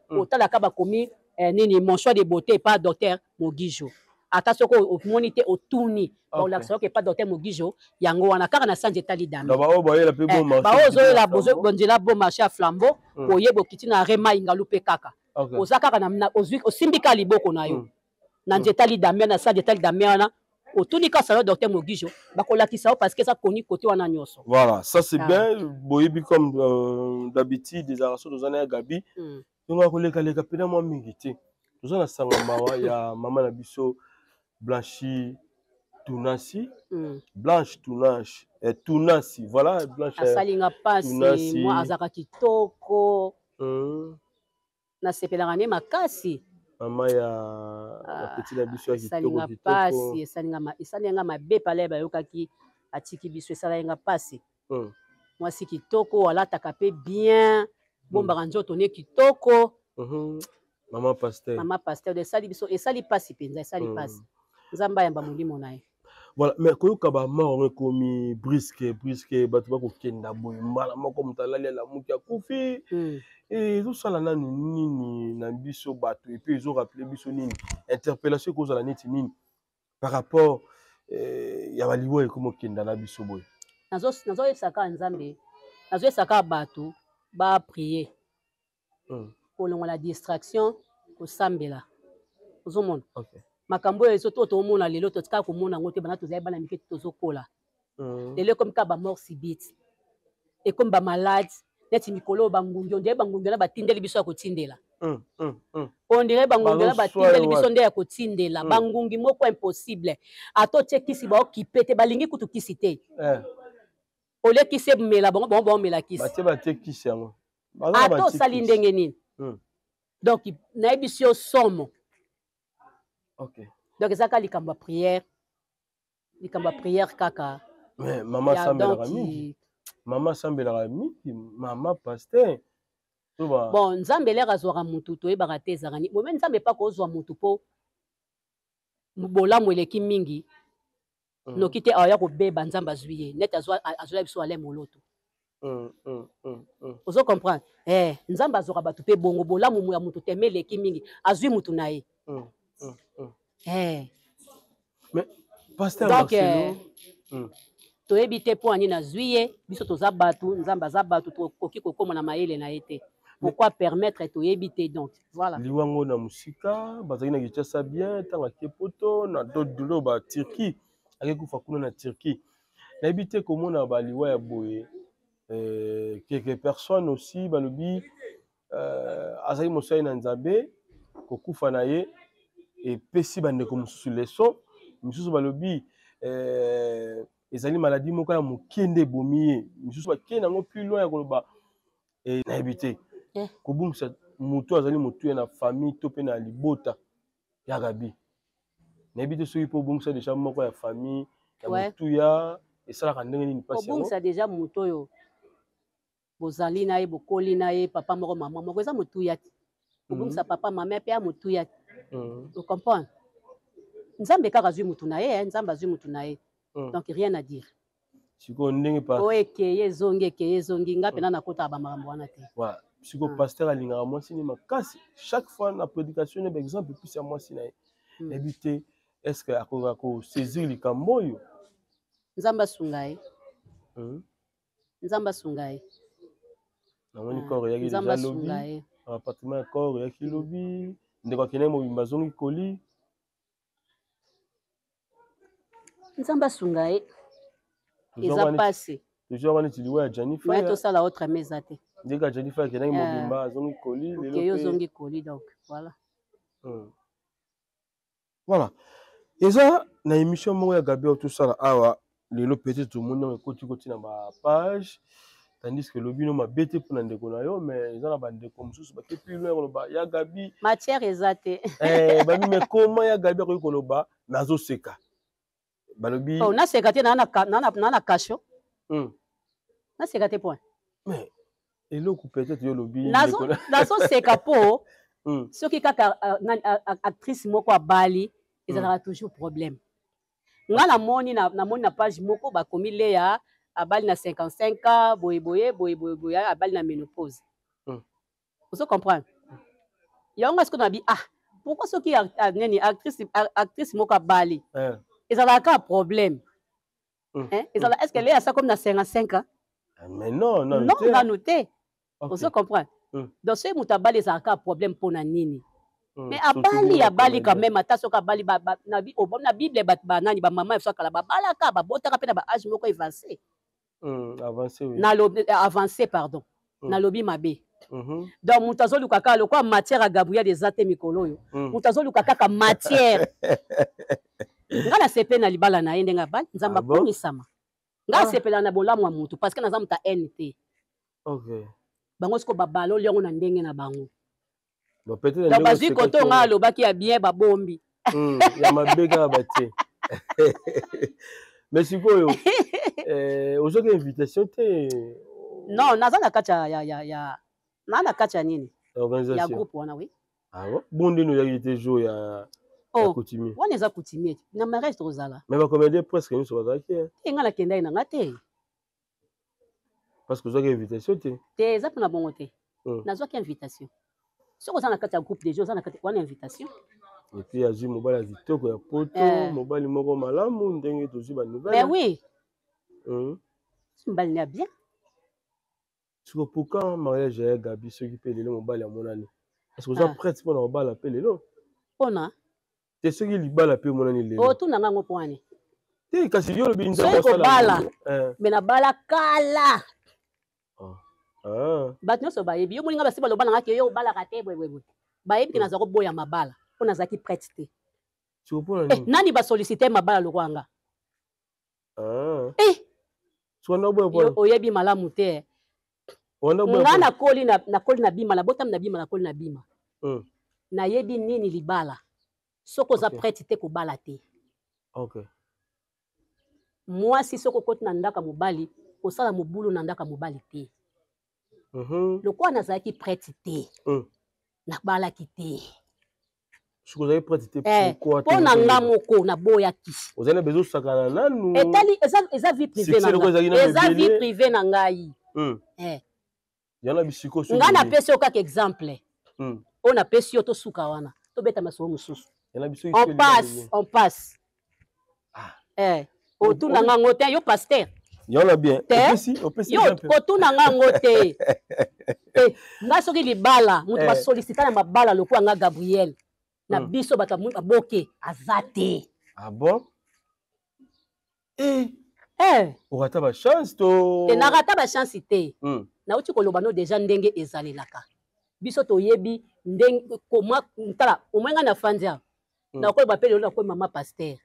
Otalaka bakomi nini, Mon Choix de Beauté pa docteur Mogijo. Ata soki omoni te, otuni, baolakisa yoke pa docteur Mogijo. Yango wana kaka na sanza etali dame. Baoyo ozoyela nzela Bon Marché ya Flambeau, koyeba okiti na Remai Ngalu mpe kaka oza kaka osimbi kaka liboko na yo na nzeta lidame, na sanza etali dame wana. Otuni kaka salon docteur Mogijo, bakolakisa yo parce que eza koni kote wana nyonso. Voilà, ça c'est bien. Boyebi, comme d'habitude ezalaka so toza na ya Gabi, tonga kolekaleka mpena mwa mingi te. Toza na sanga mawa ya mama na biso Blanchi Tunasi. Blanche Tunasi, Tunasi, voilà, Blanche. Asalinga mpasi, mwa azalaka kitoko. Nasepelaka nde makasi. Mama ya bapeti na biso ya kitoko. Esalinga mpasi, esalinga mabe pala bayokaki atiki biso, esalaki nga mpasi. Mwasi kitoko, alataka mpe bien, bombaka nzoto ne kitoko. Mama pasteur. Mama pasteur, esali biso, esali mpasi mpenza, esali mpasi. Nzambe ayamba molimo na ye. Voilà, mais koyoka bamort yango ekomi brusque brusque. Bato bakokenda boye mbala moko, moto alali, alamuki, akufi. Ezosala nanu nini na biso bato? Et puis ezorappeler biso nini? Interpellation ekozala neti nini par rapport ya baliwa ekomi okenda na biso boye? Nazoyebisa kaka Nzambe, nazoyebisa kaka bato baprier, kolongola distraction, kosambela. Ozomona makambo oyo ezo to tomona lelo, totikaka komona yango te bana tozali bana mike, tozokola. Lelo ekomi kaka bamort subite, ekomi bamalade neti mikolo oyo bangungi. On dirait bangungi wana batindeli biso ya kotindela. On dirait bangungi wana batindeli biso nde ya kotindela. Bangungi moko impossible. Ata otie kisi, baokipe te, balingi kutu kisi te. Olie kisi emela bango, bango baomela kisi. Batie kisi yango. Ata osali ndenge nini. Donc nayebisi yo, somo. Donc eza kaka likambo ya prière, likambo ya prière kaka. Mais mama asambelaka mingi, mama asambelaka mingi, mama pasteur. Bon, Nzambe elere azwaka mutu, toyebaka te ezalaka nini. Bome Nzambe epa kozwa mutu mpo bolamu eleki mingi. Noki te aya kobeba, Nzambe azwi ye neti azwela biso ale moloto. Ozo comprendre, Nzambe azwaka bato mpe bongo bolamu ya mutu teme eleki mingi, azwi mutu na ye. Mais pasteur Donc, Marcelo, toyebi te mpo ani nazwi ye. Biso toza bato, Nzambe aza bato, tokoki kokóma na mayele na ye te. Pourquoi permettre? Toyebi te. Donc voilà. Liwango na mosika, bazalaki na Kinshasa bien, ntango ake Poto na dodolo ba Turquie, ake kufa kuna na Turquie. Nayebi te, komona baliwa ya boye, quelques personnes aussi balobi azalaki mosali na Nzambe, kokufa na ye epesi bandeko mosusu leçon. Misusu balobi ezali maladie moko ya moke nde ebomi ye. Misusu bakei nango plus loin ya koloba, nayebi te, kobungisa. Moto azali motuya na famille to mpe na libota ya Gabi. Nayebi te soki mpe obungisa deja moko ya famille ya motuya, esalaka ndenge nini mpasi yango? Kobungisa deja moto oyo bozali na ye, bokoli na ye, papa moko mama moko, eza motuya te. Kobungisa papa mama mpe ya motuya te. Ocomprendre? Nzambe kaka azwi motu na ye, eh, Nzambe azwi motu na ye. Donc rien à dire. Sikoyo ndenge pa oyo ekeye ezongi, ekeye ezongi, nga mpena nakotaka bamakambo wana te. Voilà. Sikoyo pasteur alingaka mwasi ne makasi, chaque fois na prédication ne baexemple epesi ya mwasi na ye. Nayebi te est ce que akoka kosaisir likambo oyo. Nzambe asunga ye. Nzambe asunga ye. Namoni corps eyaki Nzambe deja lobi. Asunga ye. Rapatriement ya corps eyaki lobi, ndeko akendaki mobimba, azongi koli. Nzambe asunga ye, eza pasi. Toujours wana neti liwa ya Jani moya Faya. Tosala autre mais eza te. Ndenge ya Jani Faya akendaki mobimba, azongi koli lelo. Okeye, ozongi koli, donc voilà. Voilà, eza na émission moko ya Gabi oyo tosala awa lelo. Peut-être tomoni yango ekoti koti na bapage, tandis que lobi no mabe te mpona ndeko na yo, mais eza na bandeko mosusu bake plus loin koloba ya Gabi. Matière eza te. Eh, babi mais comment ya Gabi akoki koloba mais azoseka? Balobi Oh, naseka te, naa na kasho. Naseka te, point. Mais eloko peut-être yo olobi Nazoseka mpo soki kaka nani, actrice moko abali, ezalaka toujours problème. Nga namoni namoni na page moko bakomi Leya abali na 55 ans, boye boye boye boye boye, abali na ménopause. Ozo comprendre yango? Nga sikoyo nabi: ah, pourquoi soki nini, actrice moko abali, ezalaka kaka problème? Hein? Ezala, est ce que Leya asa comme na 55 ans? Ah, mais non, non. Non, nanu te. Ozo comprendre? Donc soki moto abali, ezalaka kaka problème mpo na nini? Mais abali, abali quand même. Ata soki abali, na Bible bato banani, bamama ya biso akala babalaka, babotaka mpe na baage moko avancé. Avancé, oui. Nalobi avancé, pardon. Nalobi mabe. Donc moto azoluka kaka lokola matière ya Gabriel eza te mikolo oyo. Moto azoluka kaka matière. Nga nasepeli na libala na ye, ndenge abali, Nzambe Ah bon? akumisama. Nga asepela na bolamu ya motu parce que naza moto ya haine te. Bango siko babaloli yango na ndenge na bango. Bon, peut-être Donc ndenge bazwi osekaki koto nga wana. alobaki ya bien, babombi. Ya mabe kaka batie. Mais sikoyo ozwaki invitation te? Non, naza na kati ya naa na kati ya nini, ya organisation groupe wana, oui. Ah bon? Bon, ndeni oyaki te jour ya Oh, coutumier? Wana eza coutumier, na mariage tokozala. Mais bacomédien presque nyonso bazalaki, hein? Te, nga nakendaki na nga te. Parce que ozwaki invitation te? Te, eza mpona bongo te. Nazwaki invitation. Soki oza na kati ya groupe, deja oza na kati wana, invitation. Et puis azwi mobali ya kitoko ya poto. Mobali moko malamu, ndenge tozwi banouvelle. Mais oui. Mobali ya bien. Siko pourquoi mariage ya Gabi, soki mpe lelo mobali amonani, parce que oza prête mpona kobala mpe lelo? Mpona Te, soki libala mpe emonani lelo. Otuna ngango mpo wani? Te, kasi yo olobi Soki kobala, me nabala kala. Bato nyonso bayebi yo moninga, basi baloba nanga ke yo obalaka te bwebwebwe. Bayebi ke naza koboya mabala mpo nazalaki prête te. Siko mpona Eh, nini? Nani basollicite mabala lokwa nga? Eh, Siko wana oboya yo mpona oyebi malamu te. Wana oboya Nga mpona nakoli na bima, nabotami na bima, nakoli na bima. Nayebi nini libala. Soki oza prête te, kobala te. Mwasi, soki okoti na ndako ya mobali, kosala mobulu na ndako ya mobali te. Lokola nazalaki prête te, nabalaki te. Soki ozali prête te, Eh, pourquoi? Mpo na nga moko naboyaki. Ozali na besoin osakana nanu. Etali, eza vie privée Succès na lokola ezalaki ngai, nanu eza vie ebele. privée na ngai. Eh. Yana bisiko soki Ngai napesi yo kaka exemple oyo napesi yo, tosuka wana, tobeta masolo mosusu. Yana biso. On passe, on passe. Eh, otuna nga ngo te, yo pasteur. Yana bien. Te. Opesi Yo exemple. kotuna nga ngo te. Eh, nga soki libala, moto basollicita na mabala lokola nga Gabriel na biso bato baboke aza te. Ah bon? Eh. Eh. Okata bachance to? Te, narata bachance te. Nauti koloba no deja ndenge ezalelaka. Biso toyebi ndenge koma. Tala, omoi ngai nafandi awa, nakoyeba mpe lelo nakoyi mama pasteur.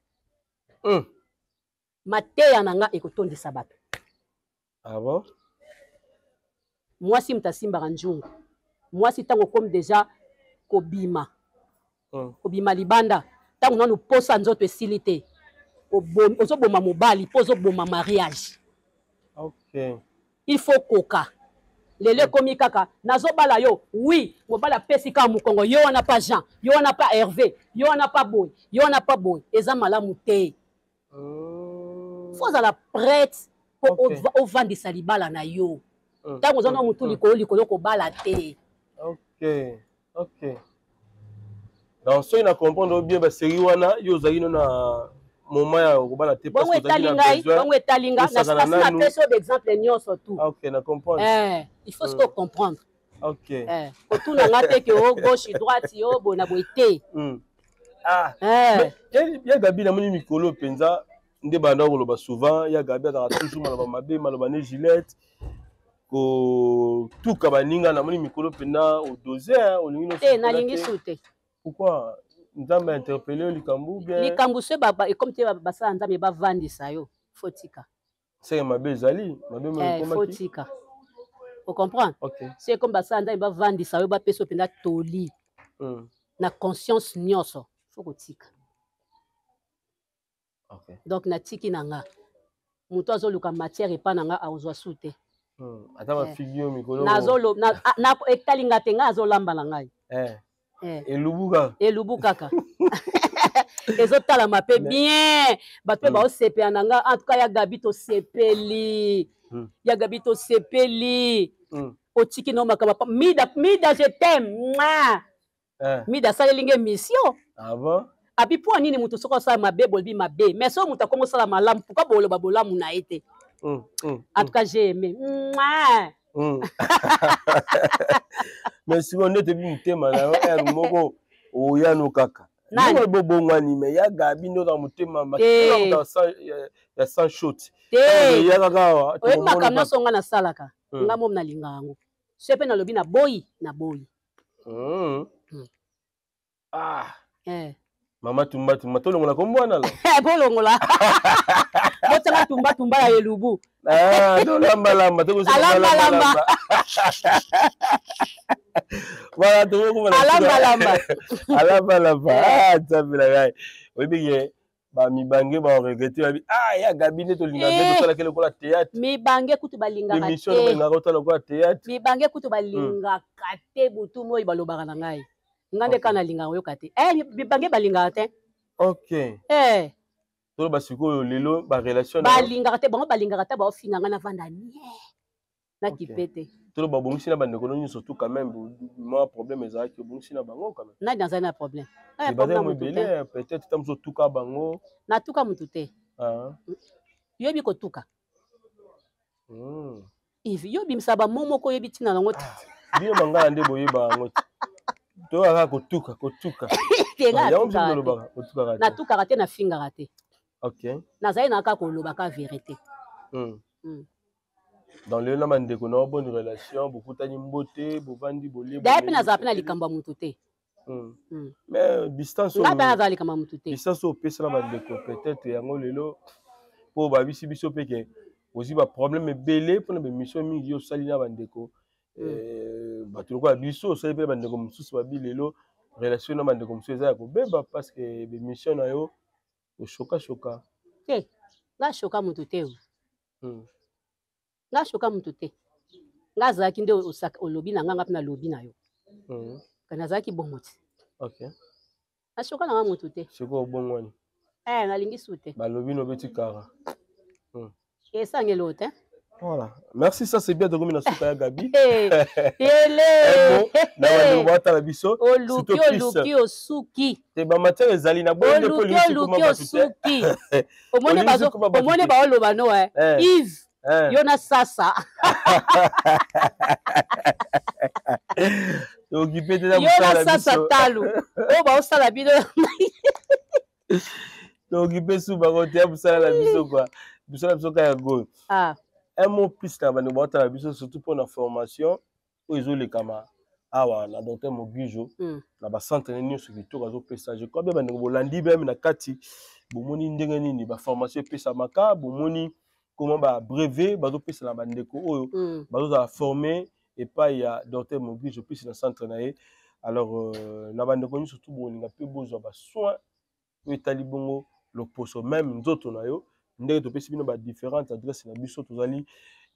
Mateya na nga ekotondisa bato. Ah bon? Mwasi moto asimbaka nzungu. Mwasi ntango okomi deja kobima, kobima libanda, ntango nanu posa nzoto esili te, ozoboma mobali mpo ozoboma mariage. Il faut koka. Lelo ekomi kaka nazobala yo, oui, mobali apesi kaka mokongo, yo wana pa Jean, yo wana pa Hervé, yo wana pa boye, yo wana pa boye, eza malamu te. Faut ozala prête mpo ovandisa libala na yo. Ntango oza na motu likolo likolo, kobala te. Ok, donc soki na comprendre bien, basérie wana, yo ozalaki no na moment ya kobala te? Bongo etali ngai, bongo etali nga, nasi napesi oyo baexemple nyonso tout. Ok, na comprendre. Il faut sikoyo comprendre. Kotuna nga te ke o gauche, droite, yo boye na boye te. Ah, ya Gabi, namoni mikolo mpenza nde banda koloba souvent, ya Gabi azalaka toujours maloba mabe, maloba ne Gillette, kotuka baninga. Namoni mikolo mpenza odose, olingi. Te, nalingi su te. Pourquoi? Nzambe interpellé yo likambo bien? Likambo so ekomi te, basala Nzambe bavandisa yo, faut tika. Seke mabe ezali mabe. Faut tika, ocomprendre? So ekomi basala Nzambe bavandisa yo, bapesa yo mpenza toli na conscience nyonso, faut kotika. Donc natiki na nga. Moto azoluka matière epa na nga, akozwa su te. Ata bafigi yo mikolo. Etali nga te, ngai azolamba na ngai. Elubu kaka. Elubu kaka ezotalama mpe bien, bato mpe baosepela na nga. En tout cas, ya Gabi, tosepeli. Ya Gabi, tosepeli. Otiki no makambo. Mida, Mida, je t'aime. Mida asaleli nga émission. Ah bon? Abi mpo nini moto soki asala mabe, bolobi mabe, mais soki moto akomi osala malamu, pourquoi boloba bolamu na ye te? En tout cas, j'ai aimé. Mais sikoyo nde toyebi motema na yo, ere moko oyano kaka ndenge bobongwani, mais ya Gabi nde oza motema ya sans shot. Ya kaka awa. Oyebi makambo nyonso nga nasalaka, nga momi nalingaka yango. So mpe nalobi na boyi, na boyi. Ah. Mama tumba tumba, tolongola kombo wana la. Bolongola, botianga tumba tumba ya elubu. Ah, tolambalamba. Alambalamba. Voilà, tokokoma. Alambalamba. Alambalamba. Ah, Nzambe na ngai, oyebi ke bamibange baregretter, babi: "Ah, ya Gabi nde tolingaka te, tosalaki lokola théâtre." Mibange kutu balingaka. Émission balingaka kotala lokola théâtre. Mibange kutu balingaka te, butu moi balobaka na ngai, nga nde kaka nalingaka koyoka te. Mibange balingaka te. Toloba sikoyo lelo barelation. Balingaka te, bango balingaka te, baofinga ngai, navanda nie, nakipe te. Toloba obongisi na bandeko no nyonso tout quand même, mwa problème ezalaki, obongisi na bango quand même? Nani nazali na problème? Bazali mo ebele, peut-être ta mosu otuka bango. Natuka motu te. Yoyebi kotuka. Yves, yo obimisa bamo moko, oyebi ntina nango te. Bino bangala nde boyeba yango te, toyaka kaka kotuka kotuka. Natukaka te, nafingaka te. Nazali na kaka koloba ka vérité. Dans lelo na bandeko na bonne relation, bokutani, mbote, bovandi, bolie? Daye mpe nazala mpe na likambo ya motu te. Mais distance. Nga mpe nazala likambo ya motu te. Distance oyo opesa na bandeko, peut-être yango lelo mpo babisi biso mpe ke ozwi baproblème ebele mpona baémission mingi yo osali na bandeko. Bato lokola biso osali mpe bandeko mosusu, babi lelo relation na bandeko mosusu eza ya kobeba parce que baémission na yo oshoka-shoka. Te, nga shoka motu te. Nga shoka motu te. Nga azalaki nde olobi na nga, nga mpe nalobi na yo. Kasi nazalaki bongo te. Nashoka na nga motu te. Sikoyo obongwani? Nalingi su te. Balobi no obeti kara. Esangeli te. Voilà. Merci, ça c'est bien. Tokomi na suka ya Gabi. Yele. Na bandeko batala biso. Oluki, oluki, osuki. Te, ba matière ezali na bonde. Oluki, oluki, osuki. Omoni bazo, omoni baoloba no eh. Yves. Yo na sasa. Okipe te na Yo na sasa talu. Oyo baosala bino. Tokipe su bango te, ya mosala na biso quoi. Mosala biso kaka yango. Un mot plus na bandeko baotala biso, surtout mpona formation oyo ezolekama awa na docteur Mogijo, na bacentre nyonso kitoko azopesa. Je crois bien bandeko bolandi meme na kati, bomoni ndenge nini baformation epesamaka, bomoni comment babrevet bazopesa na bandeko oyo bazozala forme. epai ya docteur Mogijo pisi na centre na ye. Alors euh, na bandeko nyonso tu bolinga mpe bozwa basoin oyo etali bongo loposo meme nzoto na yo ndenge topesi bino ba différentes adresses na biso tozali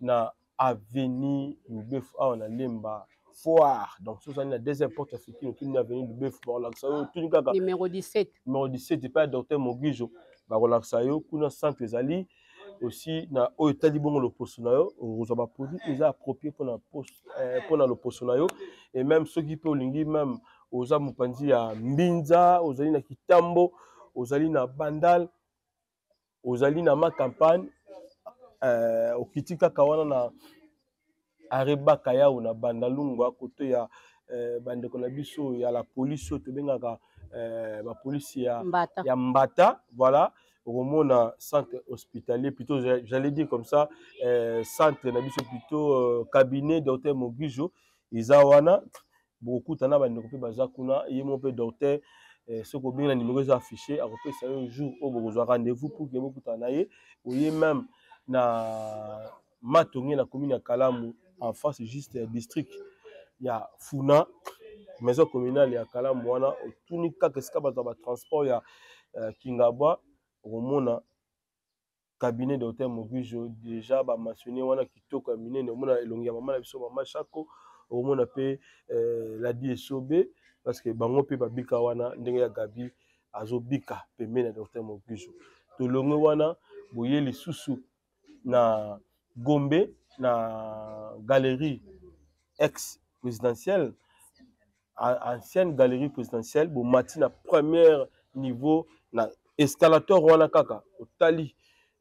na avenue Lubefu awa na Lemba foire donc soki ozali na deuxième porte ya fikini otuni avenue Lubefu bakolakisa yo otuni kaka numéro 17 numéro 17 epai ya docteur Mogijo bakolakisa yo kuna centre ezali aussi na oyo etali bongo loposo na yo okozwa baproduit eza approprie mpona mpona loposo na yo et même soki mpe olingi même oza mopanzi ya mbinza ozali na kitambo ozali na bandal ozali na ma campagne euh, okiti kaka wana na areba kayau na bandalungwa koto ya euh, bandeko na biso ya la police oyo tobengaka euh, bapolisi ya mbata, ya mbata voilà okomona centre hospitalier plutôt j'allais dire comme ça euh, centre na biso plutôt euh, cabinet docteur Mogijo eza wana bokokuta na bandeko mpe baza kuna ye moko mpe docteur eh, soki obengi na numero eza affiché akopesa yo jour oyo bokozwa rendez-vous pour ke bokutana na ye oye même na matonge na commune ya kalamu en face juste ya district ya funa maison communale ya kalamu wana otuni kaka esika bazwa batransport ya uh, kingabwa okomona cabinet docteur Mogijo déjà ba mentionné wana kitoko ya minene omona elongi ya mama na biso mama Shako okomona pe euh, Ladi Esobe parce que bango pe babika wana ndenge ya Gabi azobika pembeni ya docteur Mogijo tolongwe wana boye lisusu na Gombe na galerie ex présidentielle ancienne galerie présidentielle bomati na première niveau na escalator wana kaka otali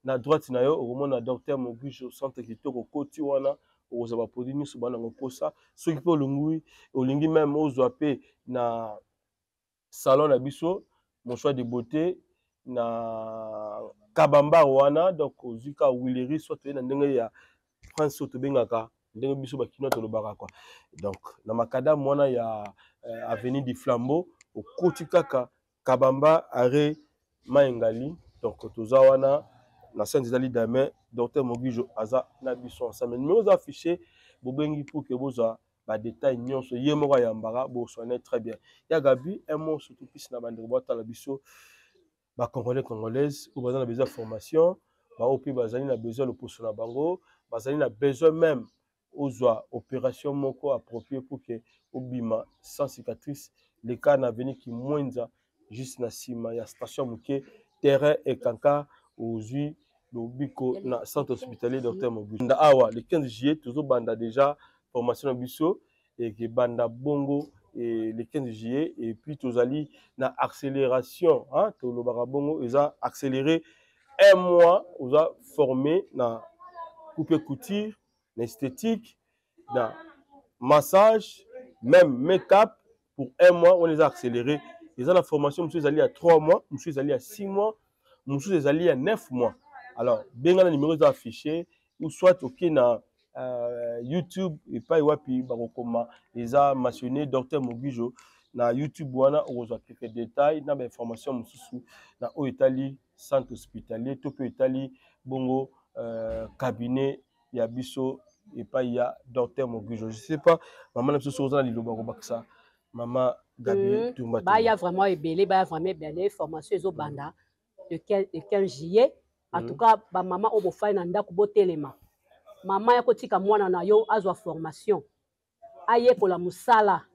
na droite na yo okomona docteur Mogijo centre kitoko okoti wana okozwa baproduit nyonso bana yango mposa soki mpe olingi olingi meme ozwa mpe na salon na biso mon choix de beauté na kabambar wana donc ozwi ka willerie soit toye na ndenge ya prince oyo tobengaka ndenge biso bakinois tolobaka quoi donc na makadamu wana ya euh, avenue du flambeau okoti kaka kabamba arrêt maengali donc toza wana na sainte ezali dame docteur mogijo aza na biso ensemble numéro eza affiché bobengi pour que bozwa badetail nyonso ye moko ayambaka boswane très bien ya gabi un mot surtout pisi na bandeko batala biso bacongolais congolaise oyo baza na besoin ya formation baoyo mpe bazali na besoin ya loposo na bango bazali na besoin même ozwa opération moko approprié pour que obima sans cicatrice leka na avenue kimwenza juste na nsima ya station moke terrain ekanka ozwi lobiko na centre hospitalier docteur mobutu nda awa le 15 juillet tozobanda déjà formation na biso ekebanda bongo et le 15 juillet et puis tozali na accélération hein, tolobaka bongo eza accéléré un mois oza formé na coupe couture na esthétique na massage même make-up pour un mois wana eza accéléré eza na formation mosusu ezali ya 3 mois mosusu ezali ya 6 mois mosusu ezali ya 9 mois alors benga na numéro eza affiché ou soit oke na euh, youtube epai wapi bakokoma eza mentionné docteur mogijo na youtube wana okozwa quelques détails na bainformation mosusu na oyo etali centre hospitalier to mpe etali bongo euh, cabinet ya biso epai ya docteur mogijo je sais pas mama na biso soki oza na liloba kobakisa mama gabi mm. tumba baya vraiment ebele baya vraiment ebele formation ezobanda le 15 juillet en mm. tout cas bamama oyo bofai na ndako botelema mama ya kotika mwana na yo azwa formation ayekola mosala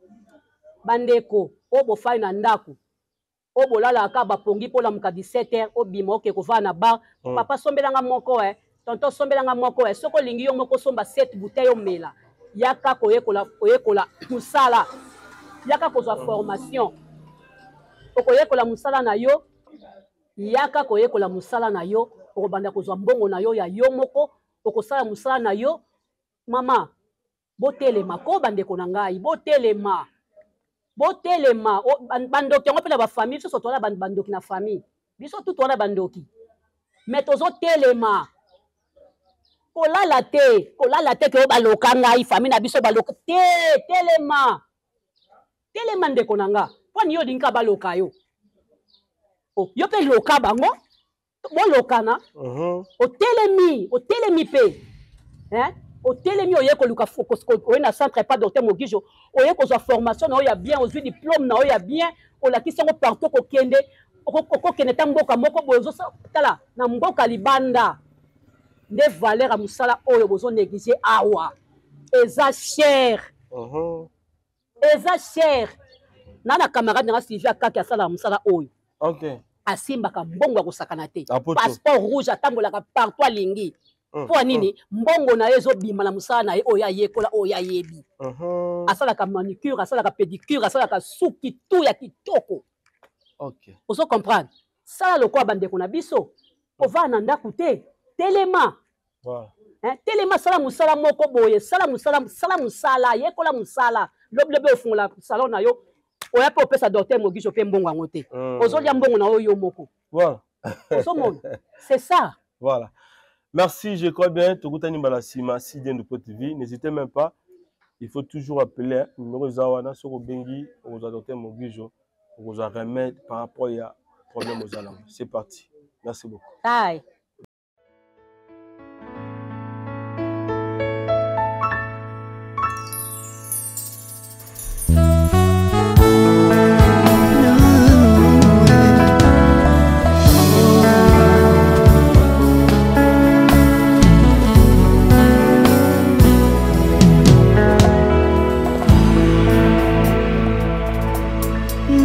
bandeko oyo bofai na ndako oyo bolalaka kaka bapongi mpo olamuka 17 heures obima oke kovanda na bar mm. papa sombelanga moko e tonton sombelanga moko e soki olingi yo moko osomba 7 bouteille omela yaka koyekola koyekola mosala yaka kozwa mm. formation okoyekola mosala na yo yaka koyekola mosala na yo okobanda kozwa mbongo na yo ya yo moko okosala mosala na yo mama botelema ko bandeko na ngai botelema botelema bandoki yango mpe na bafamille biso towana bandoki na famille biso tu towana bandoki me tozotelema kolala te kolala te ke oyo baloka ngai famille na biso baloka te telema telema ndeko na nga mpo ni yo olingi ka baloka yo oh, yo mpe loka bango bolokana uh mhm. -huh. otelemi otelemi mpe eh? Otelemi, oye koluka, oye na centre pa docteur Mogijo, oye kozwa formation na oyo ya bien, ozwi diplôme na oyo ya bien, olakisi yango partout. Kokende, okokende ta mboka moko boye, ozotala na mboka libanda nde valeur ya mosala oyo bozo négliger awa eza cher. Eza cher. Na camarade nanga Sylvie Akaki, asalaka mosala oyo. Asimbaka mbongo ya kosakana te. Passeport rouge, atambolaka partout alingi. Mpo ya nini? Mbongo na ye ezobima na mosala na ye oyo ayekola, oyo ayebi. Asalaka manucure, asalaka pédicure, asalaka suki tu ya kitoko. Ozo comprendre? Sala lokola bandeko na biso, ovanda na ndako te, telema. Hein, telema, sala mosala moko boye, sala mosala, sala mosala, yekola mosala. Lobilobi ofungola salon na yo, oya mpe opesa docteur Mogiso mpe mbongo yango te. Ozolia mbongo na yo yo moko. Ozomona, c'est ça. Voilà. Merci, je crois bien. Tokutani mbala sima, Sidien de TV. N'hésitez même pas. Il faut toujours appeler, hein, numéro eza wana. Soki obengi, okozwa docteur Mogijo, okozwa remède par rapport ya problème oza nango. C'est parti. Merci beaucoup. Bye.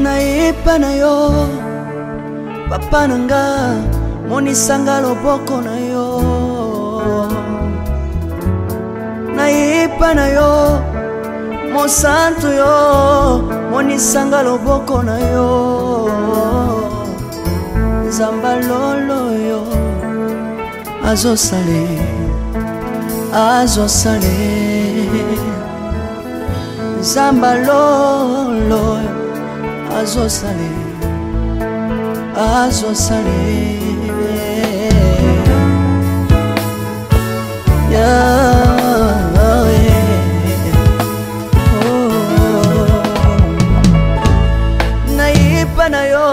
Nayepa na yo, papa na nga, monisanga loboko na yo. Nayepa na yo, mosantu yo, monisanga loboko na yo. Nzamba lolo yo azosale, azosale. Nzamba lolo azosale, azosale. Yahweh. Oh. Nayepa na yo,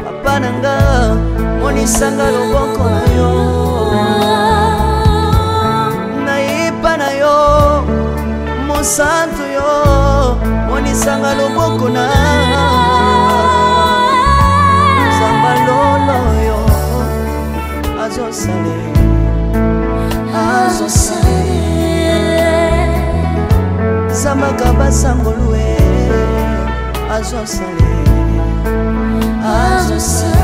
papa na nga, monisanga loboko na yo. Nayepa na yo, mosantu yo, monisanga loboko na. Nzamba lolo yo azosale, azosale. Zambaka basangolue azosale, azosale.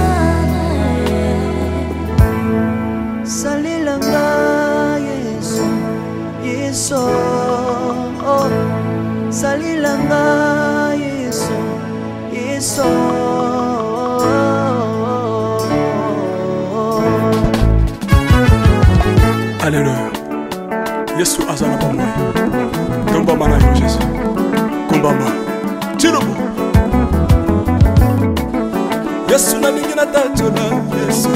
Salelanga Yesu, Yesu, oh. Salelanga Yesu, Yesu. Alleluya, Yesu aza na bomoi. Tombama na yo Jésus, kumbama tilobo. Yesu nalingi natatola Yesu,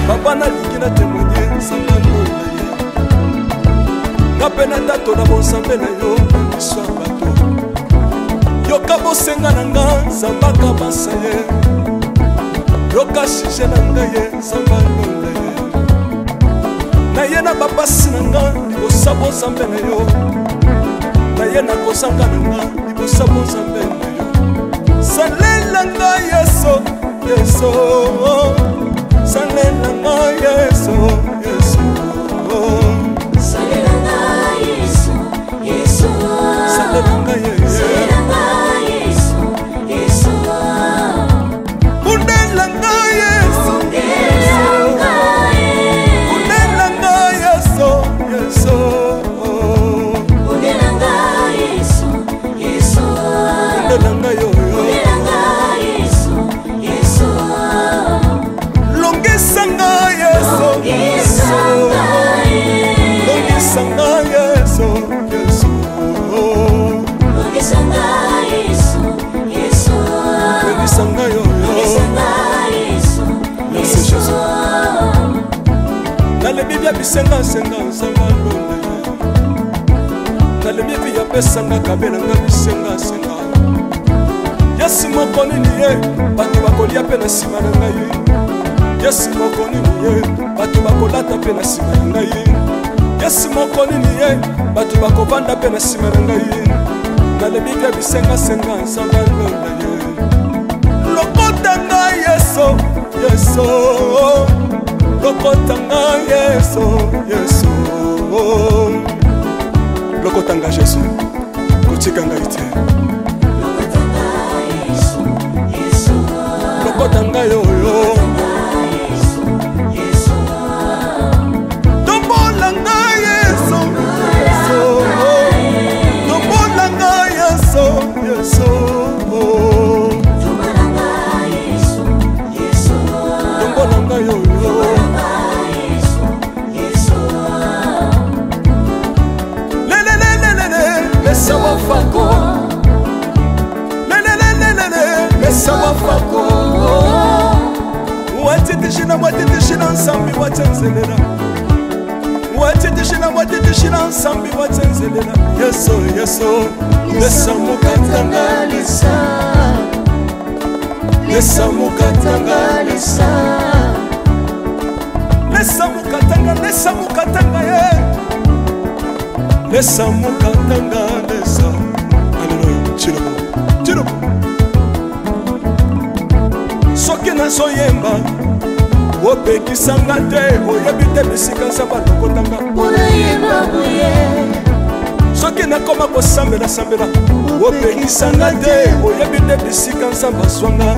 papa nalingi na témoigne nzambe na ye, nga mpe natatola bonzambe na yo na miso ya bato. Yoka bosenga na nga, nzambe akabasa ye. Yoka sujet na ngai ye, nzambe alonda ye. Na ye na bapasi na nga libosa bonzambe na yo, na ye na kozanga na nga libosa bonzambe na yo. Salela nga Yesu, Yesu, salela nga Yesu, Yesu. Salela nga Yesu, Yesu. Salela nga Yesu. Salela nga Yesu, Yesu. Bundela nga Yesu. Bundela nga Yesu. Bundela nga Yesu, Yesu. Bundela nga Yesu, Yesu. Bundela nga yo, yo. Bundela nga Yesu, Yesu. Longisa nga Yesu. Longisa nga Yesu. Longisa nga Yesu, Yesu. Longisa nga Yesu, Yesu. Longisa nga yo, yo. Longisa nga Yesu, Merci, Yesu. Jésus. Nalebi bia bisengasenga, nzambe alonda ye. Nalebi bi apesanga kabelanga bisengasenga. Yesu moko nini ye, bato bakolia mpe na nsima na ngai. Yesu moko nini ye bato bakolata mpe na nsima na ngai. Yesu moko nini ye bato bakovanda mpe na nsima na ngai. Nalebi mpe bisengasenga nzambe alonda ye. Lokota ngai Yesu, Yesu, lokota ngai Yesu, Yesu, lokota ngai Yesu, kotika ngai te. Lokota ngai oyo, tombola ngai Yesu, Yesu, tombola ngai Yesu, Yesu, tombola ngai oyo. Lelelelelele, lesa wafako. Lelelelelele, lesa wafako. Watitishina, watitishina nsambi watenzelela. Watitishina, watitishina nsambi watenzelela. Yesu, Yesu, lesa mukatanga lesa. Lesa mukatanga lesa. Lesa mukatanga, lesa mukatanga ye. Lesa mukatanga lesa. Alléluia. Tshilombo, Tshilombo. Soki nazoyemba opekisanga te, oyebi te bisika nzambe alokotanga. Soki nakoma kosambela-sambela opekisanga te, oyebi te bisika nzambe azwanga.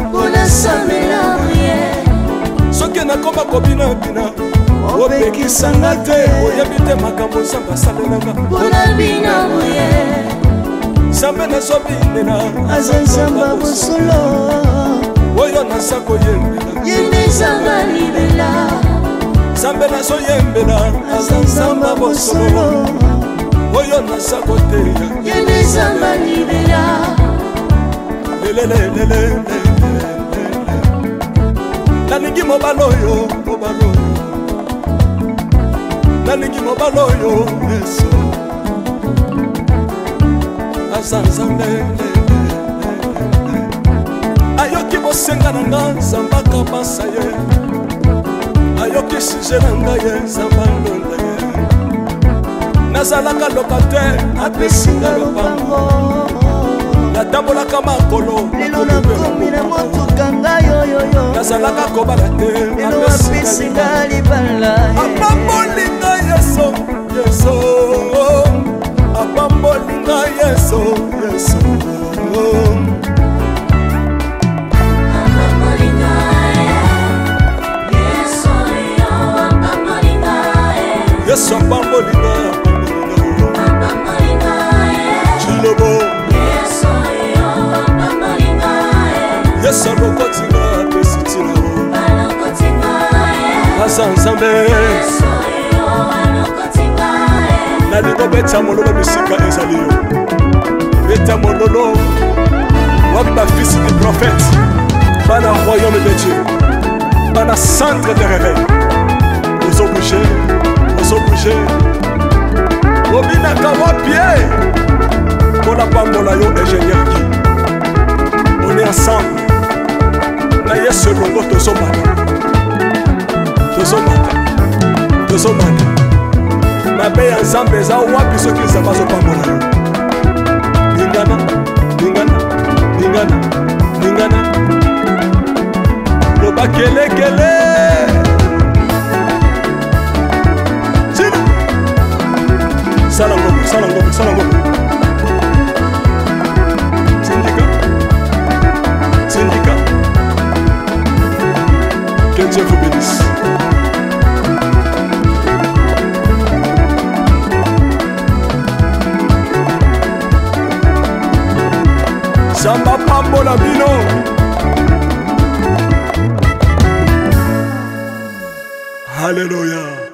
Soki nakoma kobinabina opekisanga te, oyebi te makambo nzambe asalelanga. Nzambe nazobinela aza nzambe ya bosolo, oyo naza koyembela ye nde nzambe alibela. Nzambe nazoyembela aza nzambe ya bosolo, oyo naza koteya ye nde nzambe alibela. Lelelelelele, nalingi mobali oyo, mobali oyo, nalingi mobali oyo Yesu aza nzambe. Ayoki bosenga na nga, nzambe akabasa ye. Ayoki sujet na ngai ye, nzambe alonda ye. Nazalaka locataire, apesi nga lopango. Natambolaka makolo, lelo nakomi na motuka ngai oyoyo. Nazalaka kobala te, lelo apesi nga libala. Apamboli ngai Yesu, Yesu, apamboli ngai Yesu, Yesu. Yesu apamboli ngai, apamboli ngai. Tshilombo, Yesu alokoti ngai, apesi ntina. Aza nzambe. Nalingi obeta mololo bisika ezali yo, beta mololo. Wapi bafils du prophète, bana royaume de Dieu, bana centre de réveil? Ozobouge, ozobouge, obinaka wapi ye? Mpona pambola yo, ingénieur Guy. On est ensemble na Yesu elongo, tozomata, tozomata, tozomata. Mabe ya nzambe eza wapi soki nzambe azopambola yo? Lingana, lingana, lingana, lingana, loba kelekele. Tina sala ngombe, sala ngombe, sala ngombe. Tindika, tindika. Que Dieu vous bénisse. Nzambe apambola bino. Alléluia.